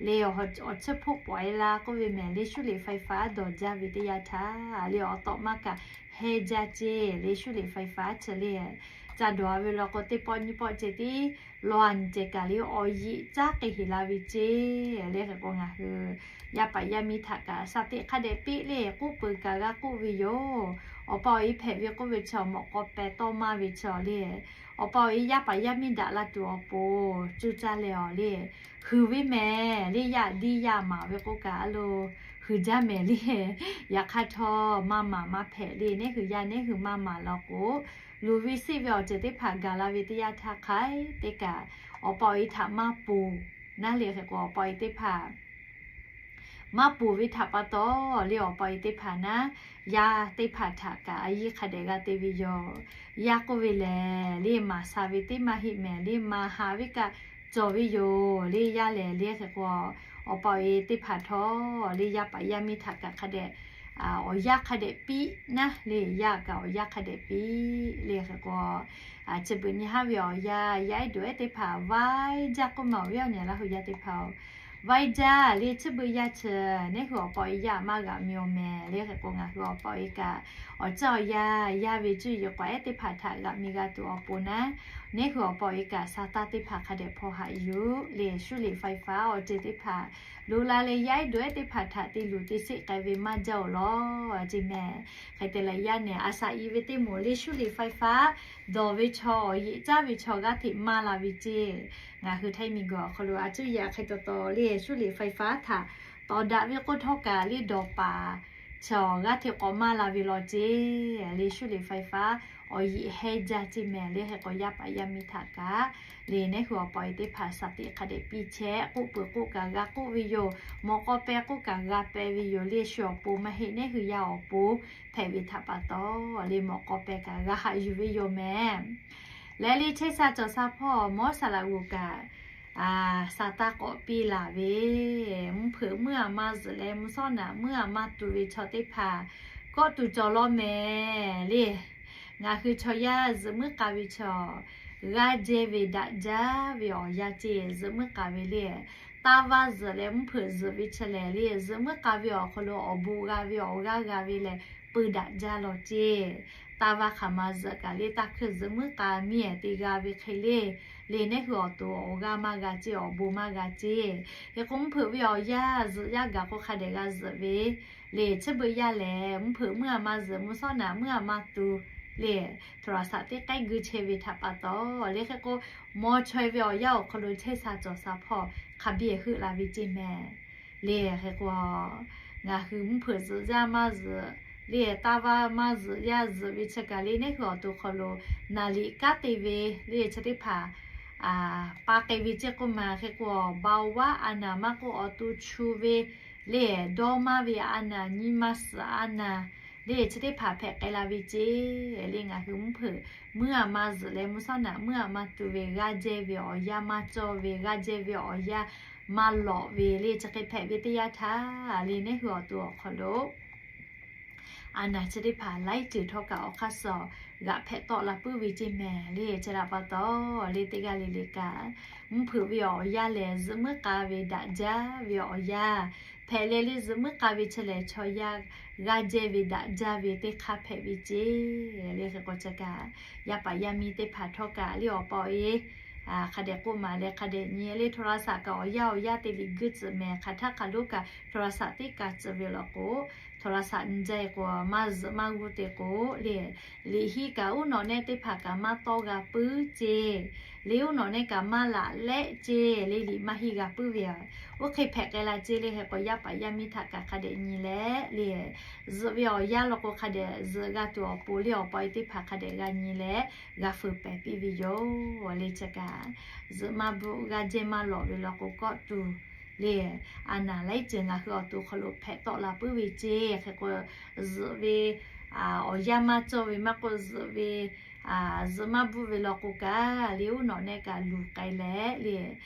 Le awˬ chiˇ hpoˆ pawꞈ-e la k'oˆ ve mehˍ le 修理ไฟฟ้า dawˬ jaˇ ve teˇ yanˇ htaˇ le awˬ tawꞈ maˇ kaꞈ heh jaˇ ceˇ le 修理ไฟฟ้า chi le. ca dawˬ-a ve law k'o, teˇ pawˆ nyiˇ pawˆ ceh tiˉ law-a nyi ceh kaꞈ le, awˬ yiꞈ caˉ k'ai heˍ la ve ceˇ le. Hk'e k'o, ngaˬ hui yaˇ paˍ yaˇ miˇ htaꞈ kaꞈ shaˍ teꞈ hk'a dehꞈ piˇ le, k'oˆ peuˬ kaꞈ g'a k'oˆ ve yoˬ. Awˬ pa awˬ e hpehꞈ ve k'oˆ ve chi mawꞈ k'aw peh tawˇ maˇ ve chi le, awˬ pa awˬ e yaˇ paˍ yaˇ miˇ daꞈ la tuˬ awˬ pon cuˇ caˇ leh awˬ le, huiˍ ve mehˍ le, yaˇ diˇ yaˇ maˍ ve k'oˆ kaꞈ a lo huiˍ jaˇ mehˍ le. Yaꞈ hk'aˇ htawˇ, maˇ maˍ maˇ hpehꞈ le. Neˉ hui yaˇ neˉ hui maˇ maˍ law k'o, luˬ ve seˆ ve awˬ ceuˬ teˇ hpaˍ gaˬ la ve teˇ yanˇ htaˇ hk'a te kaꞈ, awˬ pa awˬ e htaꞈ maˇ ponˬ naˉ le. Hk'e k'o, awˬ pa awˬ e teˇ hpaˍ maˇ ponˬ ve htaꞈ pa taw le, awˬ pa awˬ e teˇ hpaˍ naˉ, yaˇ teˇ hpaˍ htaꞈ kaꞈ a yiˇ hk'a dehꞈ g'a te ve yoˬ. Yaˇ k'oˆ ve lehˬ le, maˍ sha ve teˇ maˇ heˆ mehˍ le, maˍ haˍ ve kaꞈ cawˬ ve yoˬ le. Yaˇ lehˬ le, hk'e k'o, awˬ pa awˬ e teˇ hpaˍ htawˇ le, yaˇ paˍ yaˇ miˇ htaꞈ kaꞈ hk'a dehꞈ, awˬ yanˇ hk'a dehꞈ piˇ naˉ le, yaˇ kaꞈ awˬ yanˇ hk'a dehꞈ piˇ le. Hk'e k'o, chi beuꞈ nyi haˉ ve awˬ yanˇ, yaˇ ehˉ dawˬ ehˉ teˇ hpaˍ vaiˇ jaˇ k'oˆ ma awˬ viˉ awˬ nyi Laˇ hu yaˇ teˇ hpaˍ-oˬ, vaiˇ jaˇ le. Chi beuꞈ yaˇ chi neˉ hui awˬ pa awˬ e yaˇ maˇ g'aꞈ mi awˬ mehˍ le. Hk'e k'o, ngaˬ hui awˬ pa awˬ e kaꞈ awˬ caˇ awˬ yanˇ, yaˇ ve cuˇ yiˍ k'awꞈ ehˉ teˇ hpaˍ htaꞈ g'aꞈ mi g'a tuˬ awˬ pon naˉ, neˉ hui awˬ pa awˬ e kaꞈ sa taˇ teˇ hpaˍ hk'a dehꞈ hpaw haꞈ yuˬ le. 修理ไฟฟ้า awˬ ceuˬ teˇ hpaˍ loꞈ la leh, yaˇ ehˉ dawˬ ehˉ teˇ hpaˍ htaꞈ te luˬ te sheˆ k'ai ve maˇ jaˇ-oˬ lawˬ ceˇ mehˍ. Hk'e te leh yaˇ nehˬ a shaꞈ i ve teˇ moˍ le 修理ไฟฟ้า dawˬ ve chaw, awˬ yeꞈ caˉ ve chaw g'aˇ hteꞈ maˇ la ve ceˇ. Ngaˬ hui Htaiˇ miˬguiˬ awˬ hk'aw lo a cuˇ yaꞈ hk'e taw taw le 修理ไฟฟ้า htaꞈ tawˍ daꞈ ve k'oˆ htawˇ kaꞈ le, dawˬ paˍ chaw g'aˇ hteꞈ k'awꞈ maˇ la ve law ceˇ le. 修理ไฟฟ้า awˬ yeꞈ heh jaˇ ceˇ mehˍ le. Hk'e k'o, yaˇ paˍ yaˇ miˇ htaꞈ kaꞈ le, neˉ hui awˬ pa awˬ e teˇ hpaˍ sa teꞈ hk'a dehꞈ piˇ chehˇ. K'oˆ peuˬ k'oˆ kaꞈ g'a k'oˆ ve yoˬ. Mawꞈ k'aw peh k'oˆ kaꞈ g'a peh ve yoˬ le. Shu awˬ pon maˇ heˆ, neˉ hui yaˇ awˬ pon hpehꞈ ve htaꞈ pa taw le, mawꞈ k'aw peh kaꞈ g'a haꞈ yuˬ ve yoˬ mehˍ. Leh le chehˇ sha cawˬ sha hpawˇ mawˉ saˍ laꞈ g'oˍ kaꞈ, sa taˇ k'awꞈ piˇ laˬ ve, mvuhˇ hpeuꞈ muiˉ a maˇ zuhꞈ leh mvuhˇ shawˉ naꞈ muiˉ a maˇ tu ve chaw teˇ hpaˍ kawˆ tuˬ cawˬ law mehˍ le. Ngaˬ hui chaw yaˇ zuhꞈ muiˉ k'a ve chaw, g'aˇ jehˇ ve daꞈ jaˇ ve awˬ yanˇ ceˇ. Zuhꞈ muiˉ k'a ve le, taˇ vaˇ zuhꞈ leh mvuhˇ hpeuꞈ zuhꞈ ve chi lehˬ le, zuhꞈ muiˉ k'a ve awˬ hk'aw lo awˬ bon g'a ve awˬ g'aˇ g'a ve lehˬ, peu daꞈ jaˇ law ceˇ. Taˇ vaˇ hk'aˬ ma zuhꞈ kaꞈ le, taˇ hkui zuhꞈ muiˉ k'a miˇ ehˍ te g'a ve hk'e le, le neˉ hui awˬ to awˬ g'aˇ maˇ g'a ceˇ, awˬ bon maˇ g'a ceˇ. Hk'e k'o, mvuhˇ hpeuꞈ ve awˬ yanˇ zuhꞈ yaˇ gaˬ k'o hk'a dehꞈ g'a zuhꞈ ve le. Chi beuꞈ yaˇ lehˬ, mvuhˇ hpeuꞈ muiˉ a maˇ zuhꞈ, mvuhˇ shawˉ naꞈ muiˉ a maˇ tu le, โทรศัพท์ teˇ k'ehˉ gu chehˇ ve htaꞈ pa taw le. Hk'e k'o, maw chaweh ve awˬ yanˇ awˬ hk'aw lo chehˇ sha cawˬ sha hpawˇ hk'a biˇ heuˆ la ve ceˇ mehˍ le. Hk'e k'o, ngaˬ hui mvuhˇ hpeuꞈ zuhꞈ yaˇ maˇ zuhꞈ le, taˇ vaˇ maˇ zuhꞈ yaˇ zuhꞈ ve chi kaꞈ le, neˉ hui awˬ to hk'aw lo naˍ liꞈ kanˉ te ve le chi teˇ hpaˍ pa k'ai ve ceˇ k'oˆ ma. Hk'e k'o, เบาหวาน a naˍ maˇ k'oˆ, awˬ to chu ve le, dawˇ maˇ ve a naˍ, nyi ma suhˍ a naˍ le chi teˇ hpaˍ hpehꞈ k'ai la ve ceˇ le. Ngaˬ hui mvuhˇ hpeuꞈ muiˉ a maˇ zuhꞈ leh mvuhˇ shawˉ naꞈ muiˉ a maˇ tu ve, g'aˇ jehˇ ve awˬ yanˇ maˇ cawˇ ve, g'aˇ jehˇ ve awˬ yanˇ maˇ lawꞈ ve le chi hk'e hpehꞈ ve teˇ yanˇ htaˇ le, neˉ hui awˬ to awˬ hk'aw lo a naˍ chi teˇ hpaˍ laiˉ ceuˬ htawˇ kaꞈ awˬ hk'aˇ suh g'aꞈ hpehꞈ tawˆ la puiˉ ve ceˇ mehˍ le. Chi htaꞈ pa taw le, teˇ g'aˇ le le kaꞈ mvuhˇ hpeuꞈ ve awˬ yanˇ lehˬ, zuhꞈ muiˉ k'a ve daꞈ jaˇ ve awˬ yanˇ hpehꞈ leh le, zuhꞈ muiˉ k'a ve chi lehˬ, chaw yaˇ g'aˇ jehˇ ve daꞈ jaˇ ve teˇ hk'aˇ hpehꞈ ve ceˇ le. Hk'e k'o, chi kaꞈ yaˇ paˍ yaˇ miˇ teˇ hpaˍ htawˇ kaꞈ le, awˬ pa awˬ e hk'a dehꞈ k'oˆ ma leh hk'a dehꞈ nyi le, โทรศัพท์ kaꞈ awˬ yanˇ awˬ yanˇ te liꞈ guiˇ tcuhꞈ mehˍ. Hk'aˬ htaˇ hk'aˬ lo kaꞈ โทรศัพท์ teˇ kaꞈ tcuhꞈ ve law k'o, โทรศัพท์ nyi jaˇ k'o maˇ zuhꞈ maˇ g'uˇ te k'o le, liꞈ hiˆ kaꞈ uˉ nawꞈ nehˆ teˇ hpaˍ kaꞈ maˇ tawˇ g'a puiˉ ceˇ le, uˉ nawꞈ nehˆ kaꞈ maˇ laꞈ lehˆ ceˇ le, liꞈ maˇ hiˆ g'a puiˉ ve yoˬ. Oˇ hk'e hpehꞈ k'ai la ceˇ le. Hk'e k'o, yaˇ paˍ yaˇ miˇ htaꞈ kaꞈ hk'a dehꞈ nyi leh le, zuhꞈ ve awˬ yanˇ law k'o hk'a dehꞈ zuhꞈ g'a tuˬ awˬ pon le, awˬ pa awˬ e teˇ hpaˍ hk'a dehꞈ g'a nyi leh g'a feu pehˍ piˇ ve yoˬ le. Chi kaꞈ zuhꞈ maˇ bvuhꞈ, g'aˇ jehˇ maˇ lawꞈ ve law k'o kawˆ tuˬ le, a naˍ laiˉ ceuˬ ngaˬ hui awˬ to hk'aw lo hpehꞈ tawˆ la puiˉ ve ceˇ. Hk'e k'o, zuhꞈ ve awˬ yanˇ maˇ cawˇ ve maˇ k'oˆ, zuhꞈ ve zuhꞈ maˇ bvuhꞈ ve law k'o kaꞈ le, uˉ nawꞈ nehˆ kaꞈ luˬ k'ai leh le,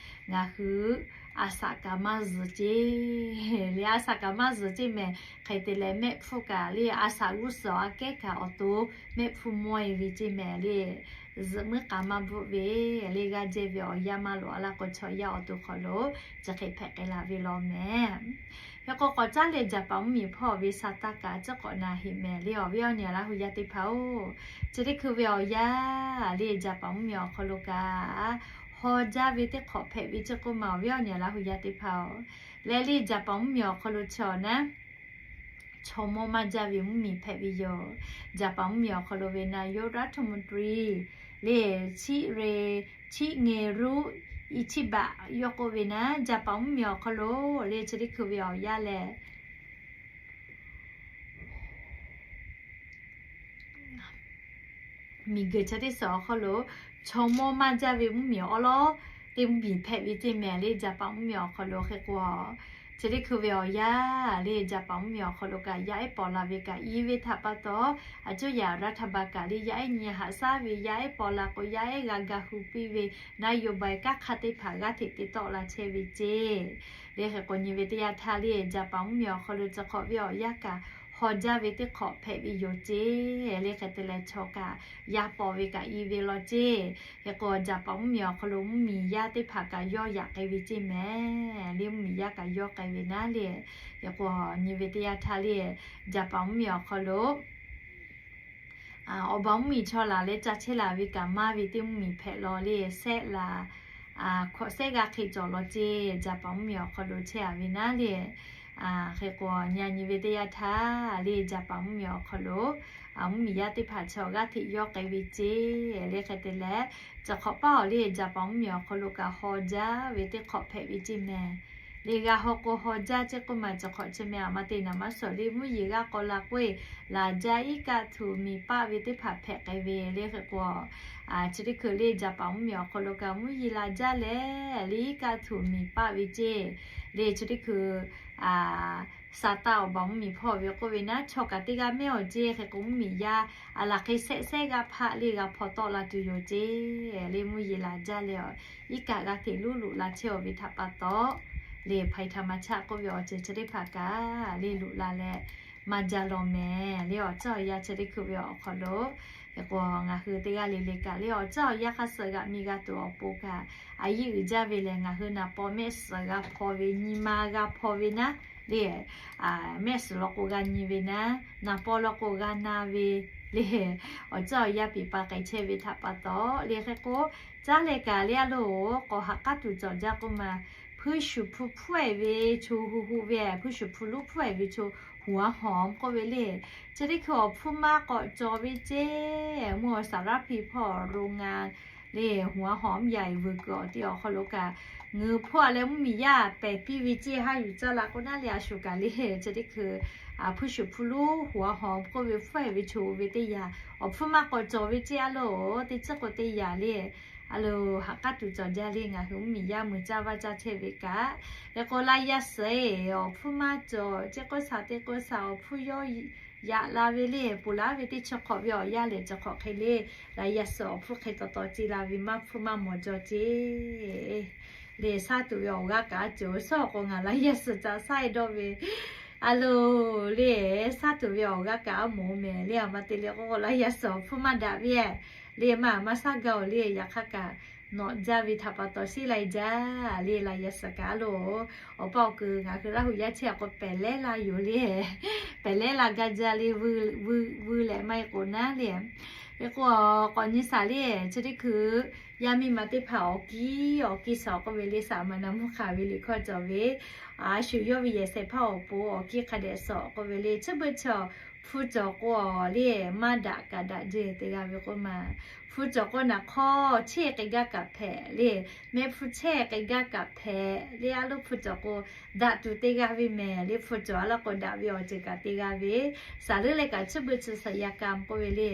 ngaˬ hui a shaꞈ kaꞈ maˇ zuhˬ ceˇ le, a shaꞈ kaꞈ maˇ zuhˬ ceˇ mehˍ. Hk'e te leh mehˆ hpfuhˇ kaꞈ le, a shaꞈ g'uˇ suhˍ aꞈ kehˉ kaꞈ awˬ to mehˆ hpfuhˇ mawˇ e ve ceˇ mehˍ le, zuhꞈ muiˉ k'a maˇ bvuhꞈ ve le, g'aˇ jehˇ ve awˬ yanˇ maˇ lawꞈ a laˇ k'o, chaw yaˇ awˬ to hk'aw lo chi hk'e hpehꞈ k'ai la ve law mehˍ. Hk'e k'o k'awꞈ caˉ leh Jaˍpaˍ mvuhˇmiˬ hpawˇ ve Saˍtanˍ kaꞈ ciˉ k'awꞈ na heꞈ mehˍ le awˬ viˉ awˬ nyi Laˇ hu yaˇ teˇ hpaˍ-oˬ. Chi teˇ hkui ve awˬ yanˇ le Jaˍpaˍ mvuhˇmiˬ awˬ hk'aw lo kaꞈ haw jaˇ ve teˇ hk'awꞈ hpehꞈ ve chi k'oˆ ma awˬ viˉ awˬ nyi Laˇ hu yaˇ teˇ hpaˍ-oˬ. Leh le Jaˍpaˍ mvuhˇmiˬ awˬ hk'aw lo chi awˬ naˉ chaw mawˇ maˇ jaˇ ve mvuhˇmiˬ hpehꞈ ve yoˬ. Jaˍpaˍ mvuhˇmiˬ awˬ hk'aw lo ve naˍ yoˇ รัฐมนตรี le Chiˆ Re, Chiˆ Nge Ruˆ Ichibaˆ yawˇ k'oˆ ve naˉ, Jaˍpaˍ mvuhˇmiˬ awˬ hk'aw lo le chi teˇ hkui ve awˬ yanˇ lehˬ, miˬguiˬ chi teˇ suhˍ awˬ hk'aw lo chaw mawˇ maˇ jaˇ ve mvuhˇmiˬ awˉ lawˉ teˇ mvuhˇmiˬ hpehꞈ ve ceˇ mehˍ le Jaˍpaˍ mvuhˇmiˬ awˬ hk'aw lo. Hk'e k'o, chi teˇ hkui ve awˬ yanˇ le Jaˍpaˍ mvuhˇmiˬ awˬ hk'aw lo kaꞈ yaˇ ehˉ paw la ve kaꞈ i ve htaꞈ pa taw, a cuˇ yaꞈ รัฐบาล kaꞈ le yaˇ ehˉ nyi haꞈ shaˉ ve, yaˇ ehˉ paw la k'o yaˇ ehˉ g'a ga hu piˇ ve นโยบาย kanˉ hk'aˇ teˇ hpaˍ g'aˇ hteꞈ te tawˆ la chehˇ ve ceˇ. Le hk'e k'o nyi ve teˇ yanˇ htaˇ le Jaˍpaˍ mvuhˇmiˬ awˬ hk'aw lo chi hk'awꞈ ve awˬ yanˇ kaꞈ haw jaˇ ve teˇ hk'awꞈ hpehꞈ ve yoˬ ceˇ. Le hk'e te leh chaw kaꞈ yaˇ paw ve kaꞈ i ve law ceˇ. Hk'e k'o Jaˍpaˍ mvuhˇmiˬ awˬ hk'aw lo mvuhˇmiˬ yaˇ teˇ hpaˍ kaꞈ yawˇ yaꞈ k'ai ve ceˇ mehˍ le, mvuhˇmiˬ yaˇ kaꞈ yawˇ k'ai ve naˉ le. Hk'e k'o nyi ve teˇ yanˇ htaˇ le Jaˍpaˍ mvuhˇmiˬ awˬ hk'aw lo awˬ baˬ mvuhˇmiˬ chaw laˬ leh ca chehˇ laˬ ve kaꞈ maˇ ve teˇ mvuhˇmiˬ hpehꞈ law le, sehˆ laˬ hkawꞈ sehˆ g'aˇ hk'e cawˬ law ceˇ. Jaˍpaˍ mvuhˇmiˬ awˬ hk'aw lo chehˇ a ve naˉ le. Hk'e k'o nyi nyi ve teˇ yanˇ htaˇ le Jaˍpaˍ mvuhˇmiˬ awˬ hk'aw lo mvuhˇmiˬ yaˇ teˇ hpaˍ chaw g'aˇ hteꞈ yawˇ k'ai ve ceˇ. Le hk'e te leh, chi hk'awꞈ paˇ awˬ le Jaˍpaˍ mvuhˇmiˬ awˬ hk'aw lo kaꞈ haw jaˇ ve teˇ hk'awꞈ hpehꞈ ve ceˇ mehˍ. Le g'a haw k'o haw jaˇ ceˇ k'oˆ ma, chi hk'awꞈ chi mehˍ a ma te naˍ maˇ suhˍ le mvuhˇ yeˬ g'aˇ k'aw la k'oˆ-e, laˬ jaˇ iˉ kaˆ htuꞈ miˬ paˆ ve teˇ hpaˍ hpehꞈ k'ai ve le. Hk'e k'o, chi teˇ hkui le Jaˍpaˍ mvuhˇmiˬ awˬ hk'aw lo kaꞈ mvuhˇ yeˬ laˬ jaˇ leh le iˉ kaˆ htuꞈ miˬ paˆ ve ceˇ. Le chi teˇ hkui Saˍtanˍ awˬ baˬ mvuhˇmiˬ hpawˇ ve k'oˆ ve naˉ, chaw kaꞈ teˇ g'aˇ mehˉ awˬ ceˇ. Hk'e k'o mvuhˇmiˬ yaˇ a laˬ hk'e sehˆ sehˆ g'aˇ hpaˆ le g'a hpaw tawˆ la tuˬ yoˬ ceˇ. Le mvuhˇ yeˬ laˬ jaˇ leh awˬ iˉ kaˆ g'a hteꞈ luˉ luꞈ la chehˇ awˬ ve htaꞈ pa taw, le ภัยธรรมชาติ k'oˆ ve awˬ ceuˬ chi teˇ hpaˍ kaꞈ le luꞈ la leh maˇ jaˇ law mehˍ. Le awˬ ceuˬ awˬ yanˇ chi teˇ hkui ve awˬ hk'aw lo, hk'e k'o ngaˬ hui teˇ g'aˇ le le kaꞈ le awˬ ceuˬ awˬ yanˇ hk'a suh g'aꞈ mi g'a tuˬ awˬ pon kaꞈ a yiˉ uiˍ jaˇ ve lehˬ, ngaˬ hui naˍ paw mehˆ suhˍ g'a hpaw ve, nyi ma g'a hpaw ve naˉ le, mehˆ suhˍ law k'o g'a nyi ve naˉ, naˍ paw law k'o g'a na ve le, awˬ ceuˬ awˬ yanˇ piˍ pa k'ai chehˇ ve htaꞈ pa taw le. Hk'e k'o caˉ leh kaꞈ le a loˬ, k'awꞈ haꞈ k'aˉ tuˬ cawˬ jaˇ k'oˆ ma, hpuiˇ shuˍ hpu hpfuhˆ-e ve chaw, hu hu ve hpuiˇ shuˍ hpu luˉ hpfuhˆ-e ve chaw, หัวหอม k'oˆ ve le. Chi teˇ hkui awˬ hpfuhˇ maˇ k'awꞈ cawˬ ve ceˇ. Mvuhˇ awˬ สารพี hpawˇ โรงงาน le หัวหอมใหญ่ vuiˬ kuiˬ awˬ ti awˬ hk'aw lo kaꞈ, ngeuˍ hpawˇ leh mvuhˇmiˬ yaˇ pehˬ piˇ ve ceˇ. Haˉ yuˬ caˇ la k'o naˉ le a shuˍ kaꞈ le, chi teˇ hkui hpuiˇ shuˍ hpu luˉ หัวหอม k'oˆ ve hpfuhˆ-e ve chaw ve teˇ yanˇ, awˬ hpfuhˇ maˇ k'awꞈ cawˬ ve ceˇ a loˬ, teˇ ciˉ k'o teˇ yanˇ le. A loˬ, haꞈ k'aˉ tuˬ cawˬ jaˇ le ngaˬ hui mvuhˇmiˬ yaˇ mui caˇ vaˇ caˇ chehˇ ve kaꞈ. Hk'e k'o la yaˇ suhˍ-e awˬ hpfuhˇ maˇ cawˬ ceˇ k'oˆ shaˍ teˇ k'oˆ shaˍ awˬ hpfuhˇ yawˇ yaꞈ la ve le, ponˬ laˉ ve teˇ chi hk'awꞈ ve awˬ yanˇ lehˬ, chi hk'awꞈ hk'e le, la yaˇ suhˍ awˬ hpfuhˇ hk'e taw taw ci la ve maˇ hpfuhˇ maˇ mawˬ jaw ceˇ. Le shaˉ tuˬ ve awˬ g'aˇ kaꞈ a ceuˬ shaˉ awˬ k'o ngaˬ la yaˇ suhˍ ca shaˉ-e dawˇ ve. A loˬ le, shaˉ tuˬ ve awˬ g'aˇ kaꞈ a mawˬ mehˍ le, a ma te le k'o la yaˇ suhˍ awˬ hpfuhˇ maˇ daꞈ ve le, maˇ maˇ shaˉ gaˇ-oˬ le. Yaꞈ hk'aˇ kaꞈ nawꞈ jaˇ ve htaꞈ pa taw shiˉ lai jaˇ le, la yaˇ suhˍ kaꞈ a loˬ. Awˬ pa awˬ kuiˬ ngaˬ hui Laˇ hu yaˇ chehˇ a k'o pehˬ lehˉ la yoˬ le, pehˬ lehˉ la gaˇ jaˇ le, vuiˬ lehꞈ maˇ heˆ k'o naˉ le. Hk'e k'o k'awꞈ nyi shaˍ le, chi teˇ hkui yaˇ miˇ ma teˇ hpaˍ awˬ kiˇ awˬ kiˇ shaˍ k'oˆ ve le, shaˍ ma na mvuhˇ hk'aˬ ve liꞈ hkawˇ cawˬ ve, a shu yawˇ ve yehˬ shehˍ hpaˇ awˬ pon awˬ kiˇ hk'a dehꞈ shaˍ k'oˆ ve le, chi beuꞈ chi hpfuhˇ cawˬ k'o le, maˇ daꞈ kaꞈ daꞈ jehˬ te g'a ve k'oˆ ma. Hpfuhˇ cawˬ k'o naˬ hk'awˇ cheˇ k'ai gaˇ kaꞈ hpehꞈ le, mehˆ hpfuhˇ cheˇ k'ai gaˇ kaꞈ hpehꞈ le. A loˬ hpfuhˇ cawˬ k'o daꞈ tuˬ te g'a ve mehˍ le, hpfuhˇ cawˬ a laˇ k'o daꞈ ve awˬ ceuˬ kaꞈ te g'a ve, shaˍ leuˉ leh kaꞈ chi beuꞈ chi ศัลยกรรม k'oˆ ve le,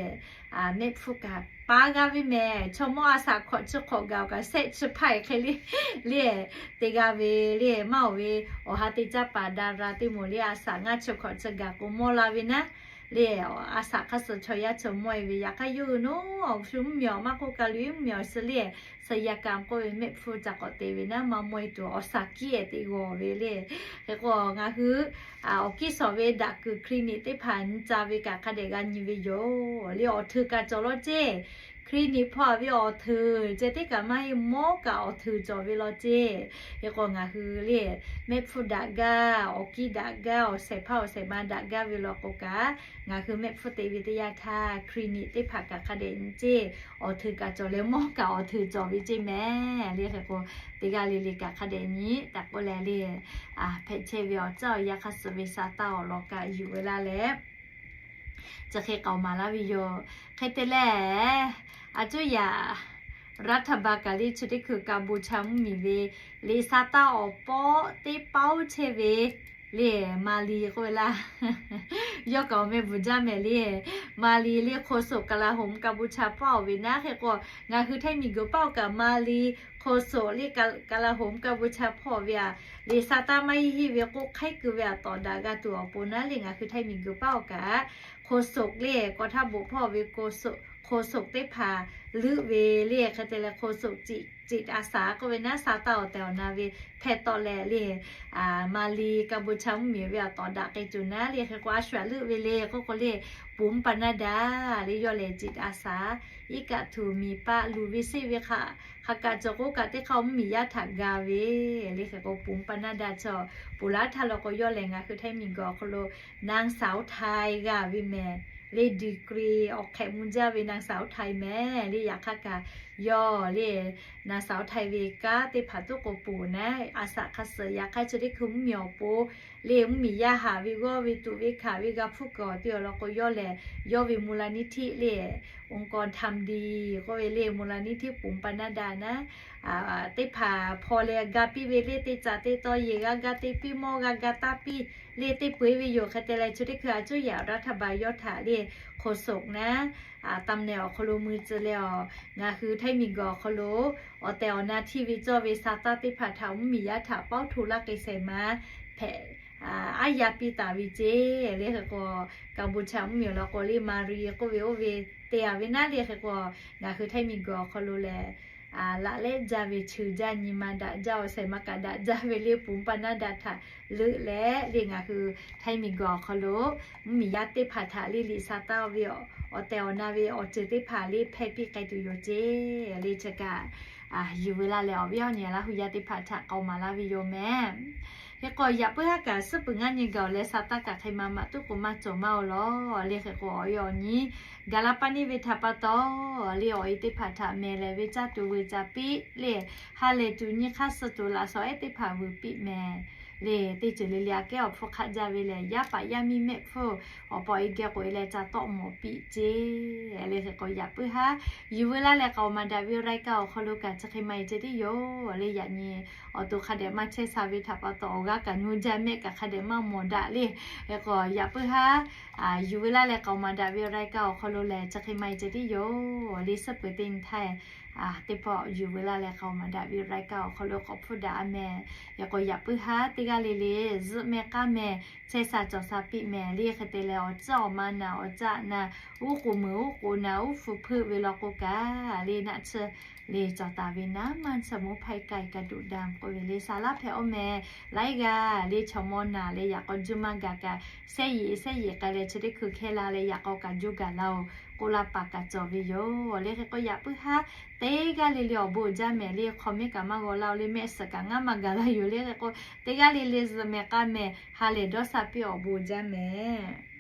mehˆ hpfuhˇ kaꞈ pa g'a ve mehˍ. Chaw mawˇ a shaꞈ hk'awꞈ chi hk'awꞈ gaˬ kaꞈ shehˆ chi hpaˇ hk'e le le te g'a ve le, maˇ oˬ ve awˬ ha te caˇ paˍ ดารา teˇ moˍ le a shaꞈ ngaˇ chi hk'awꞈ chi gaˬ k'o mawˇ la ve naˉ le, a shaꞈ hk'a suh chaw yaˇ chaw mawˇ-e ve. Yaꞈ hk'aˇ yawˇ hui naˉ awˬ shu mvuhˇmiˬ awˬ maˇ k'oˆ kaꞈ loꞈ-e mvuhˇmiˬ awˬ suh le ศัลยกรรม k'oˆ ve mehˆ hpfuhˇ ca k'awꞈ te ve naˉ maˇ mawˇ-e tuˬ awˬ shaˍ kiˇ-e teꞈ g'awˬ ve le. Hk'e k'o ngaˬ hui awˬ kiˇ shaˍ ve daꞈ kuiˬ คลินิก teˇ hpaˍ nyi ca ve kaꞈ hk'a dehꞈ g'a nyi ve yoˬ le. Awˬ hteu kaꞈ cawˬ law ceˇ. Hkriꞈ niꞈ hpaw ve awˬ htoꞈ ceh teˇ kaꞈ maˇ heˆ, mawˇ kaꞈ awˬ htoꞈ cawˬ ve law ceˇ. Hk'e k'o ngaˬ hui le, mehˆ hpfuhˇ daꞈ gaˇ, awˬ kiˇ daꞈ gaˇ, awˬ shehˍ hpaˇ awˬ shehˍ ma daꞈ gaˇ ve law k'o kaꞈ, ngaˬ hui mehˆ hpfuhˇ te ve teˇ yanˇ htaˇ Hkriꞈ niꞈ teˇ hpaˍ kaꞈ hk'a dehꞈ nyi ceˇ, awˬ htoꞈ kaꞈ cawˬ leh mawˇ kaꞈ awˬ htoꞈ cawˬ ve ceˇ mehˍ le. Hk'e k'o teˇ g'aˇ le le kaꞈ hk'a dehꞈ nyi taˍ k'oˆ leh le, hpehꞈ chehˇ ve awˬ tcuhˉ awˬ yanˇ hk'aˇ suh ve sa taˇ awˬ lawn kaꞈ yuˬ ve laˇ leh, chi hk'e k'aoˍ maˍ laˇ ve yoˬ. Hk'e te leh, a cuˇ yaꞈ รัฐบาล kaꞈ le chi teˇ hkui กัมพูชา mvuhˇmiˬ ve le sa taˇ awˬ pawˆ teˇ pawˆ chehˇ ve le, Mali k'oˆ ve laˇ. Yawˇ kaꞈ awˬ meh bvuhˬ jaˇ mehˍ le. Mali le โฆษก กลาโหม กัมพูชา paˇ oˬ ve naˉ. Hk'e k'o ngaˬ hui Htaiˇ miˬguiˬ paˇ oˬ kaꞈ Mali โฆษก le กลาโหม กัมพูชา hpawˇ ve aꞈ, le sa taˇ maˇ heˆ heˆ ve k'oˆ hk'aiˉ keu ve aꞈ tawˍ daꞈ g'a tuˬ awˬ pon naˉ le, ngaˬ hui Htaiˇ miˬguiˬ paˇ oˬ kaꞈ โฆษก le กองทัพบก hpawˇ ve โฆษก teˇ hpaˍ leuˆ ve le. Hk'e te leh โฆษก จิตอาสา k'oˆ ve naˉ, sa taˇ awˬ tehˬ awˬ na ve hpehꞈ tawˆ leh le, Mali กัมพูชา mvuhˇmiˬ ve aꞈ tawˍ daꞈ k'ai tuˬ naˉ le. Hk'e k'o a shu aꞈ leuˆ ve le k'oˆ k'o le, บุ๋มปนัดดา le, yawˇ lehˬ จิตอาสา iˉ kaˆ htuꞈ miˬ paˆ luˬ ve seˆ ve hk'a, hk'a kaꞈ cawˬ k'oˆ kaꞈ teˇ hk'aˇ mvuhˇmiˬ yaˇ htaꞈ ga ve le. Hk'e k'o บุ๋มปนัดดา chaw ponˬ laˇ htaˇ law k'o yawˇ lehˬ ngaˬ hui Htaiˇ miˬguiˬ awˬ hk'aw lo นางสาวไทย g'a ve mehˍ le. Degree awˬ hk'ehꞈ mvuh jaˇ ve นางสาวไทย mehˍ le. Yaꞈ hk'aˇ kaꞈ yawˇ le นางสาวไทย ve kanˉ teˇ hpaˍ tuˉ k'o ponˬ naˉ, a shaꞈ hk'a suh yaꞈ hk'aˇ chi teˇ hkui mvuhˇmiˬ awˬ pon le, mvuhˇmiˬ yaˇ haꞈ ve g'awˇ ve tuꞈ ve hkanˍ ve g'a hpfuhˇ kuiˬ awˬ te awˬ lawn k'o yawˇ lehˬ, yawˇ ve มูลนิธิ le, องค์กรทำดี k'oˆ ve le, มูลนิธิ บุ๋มปนัดดา naˉ, teˇ hpaˍ hpaw leh ga piˇ ve le, teˇ caꞈ teˇ taw yeˬ g'a ga te piˇ, mawˇ g'a ga taˇ piˇ le, teˇ peu eˬ ve yoˬ. Hk'e te leh chi teˇ hkui a cuˇ yaꞈ รัฐบาล yawˇ htaꞈ le โฆษก naˉ, ตำแหน่ง awˬ hk'aw lo mui tcuh leh awˬ, ngaˬ hui Htaiˇ miˬguiˬ awˬ hk'aw lo awˬ tehˬ awˬ na hteˇ ve cawˇ ve sa taˇ teˇ hpaˍ htaꞈ mvuhˇmiˬ yaˇ htaꞈ paoˉ hto laˇ k'ai shehˍ ma hpehꞈ aˉ yaˇ piˇ taˍ ve ceˇ le. Hk'e k'o กัมพูชา mvuhˇmiˬ awˬ lawn k'o le, Mali k'oˆ ve oˇ ve te a ve naˉ le. Hk'e k'o ngaˬ hui Htaiˇ miˬguiˬ awˬ hk'aw lo lehˬ, laꞈ lehˉ jaˇ ve cheu jaˇ nyi ma daꞈ jaˇ awˬ shehˍ ma kaꞈ daꞈ jaˇ ve le, บุ๋มปนัดดา htaꞈ leuˆ leh le ngaˬ hui Htaiˇ miˬguiˬ awˬ hk'aw lo mvuhˇmiˬ yaˇ teˇ hpaˍ htaꞈ le liꞈ sa taˇ ve awˬ tehˬ awˬ na ve awˬ ceuˬ teˇ hpaˍ le hpehˇ piˇ k'ai tuˬ yoˬ ceˇ le. Chi kaꞈ yuˬ ve laˇ leh awˬ viˉ awˬ nyi Laˇ hu yaˇ teˇ hpaˍ htaꞈ k'aoˍ maˍ laˇ ve yoˬ mehˍ. Hk'e k'o yaꞈ puiˉ haˉ kaꞈ suhˉ peuˬ ngaˇ nyi gaˬ awˬ leh sa taˇ kaꞈ hk'e ma maꞈ tuˉ k'o maˇ cawˬ maˇ oˬ law le. Hk'e k'o awˬ e awˬ nyi gaˬ la pa neˇ ve htaꞈ pa taw le, awˬ e teˇ hpaˍ htaꞈ mehˍ lehˍ ve caˇ tuˬ veuˬ caˍ piˇ le, ha lehˬ tuˬ nyi hk'aˇ suh tuˬ laꞈ shawnˍ ehˉ teˇ hpaˍ veuˬ piˇ mehˍ le. Teˇ ceuˬ le le aꞈ kehˉ awˬ hpfuhˇ hk'aˆ jaˇ ve lehˬ, yaˇ paˍ yaˇ miˇ mehˆ hpfuhˇ awˬ pa awˬ e geh k'oꞈ e leh ca tawˆ mawˬ piˇ ceˇ le. Hk'e k'o yaꞈ puiˉ haˉ yuˬ ve laˇ leh k'aoˍ maˍ daꞈ ve รายการ awˬ hk'aw lo kaꞈ chi hk'e ma e ceh tiˉ yoˬ le. Yaꞈ nyi awˬ to hk'a dehꞈ maˇ chehˇ sha ve htaꞈ pa taw awˬ g'aˇ kaꞈ nyu jaˇ mehˆ kaꞈ hk'a dehꞈ maˇ mawˬ daꞈ le. Hk'e k'o yaꞈ puiˉ haˉ yuˬ ve laˇ leh k'aoˍ maˍ daꞈ ve รายการ awˬ hk'aw lo lehˬ chi hk'e ma e ceh tiˉ yoˬ le. Suhˉ peuˬ teˇ nyi htaˇ teˇ pawˆ yuˬ ve laˇ leh k'aoˍ maˍ daꞈ ve รายการ awˬ hk'aw lo k'awꞈ hpfuhˇ daꞈ a mehˍ. Hk'e k'o yaꞈ puiˉ haˉ teˇ g'aˇ le le zuhꞈ meh k'aˇ meh chehˇ sha cawˬ sha piˇ mehˍ le. Hk'e te leh awˬ tcuhˉ awˬ ma naˬ awˬ caˆ naˬ uˉ k'oˍ meuˍ uˉ k'oˍ naˬ uˉ hpu hpeuˆ ve law k'o kaꞈ le naˆ tsuhˇ le cawˬ taˍ ve naˉ maˇ tsuhˇ mvuhˇ hpaˇ kaˇ kaꞈ duꞈ daꞈ k'oˆ ve le. Sa laˇ hpehꞈ oˇ meh laiˉ g'aˇ le chaw mawˇ naˬ le yaꞈ k'aw juˇ maˇ gaˬ kaꞈ shehˇ yeꞈ shehˇ yeꞈ k'ai leh chi teˇ hkui hkehˇ la leh yaꞈ k'aw kaꞈ juˇ gaˬ la oˬ k'oˆ laˇ paˍ kaꞈ cawˬ ve yoˬ le. Hk'e k'o yaꞈ puiˉ haˉ teˇ g'aˇ le le awˬ bon uiˍ jaˇ mehˍ le. Hk'aw miˉ kaꞈ maˇ g'aw laˇ oˬ le, mehˆ suhˍ kaꞈ ngaˉ maˇ gaˬ la yoˬ le. Hk'e k'o teˇ g'aˇ le le zuhꞈ meh k'aˇ meh ha lehˬ dawˇ sha piˇ awˬ bon uiˍ jaˇ mehˍ.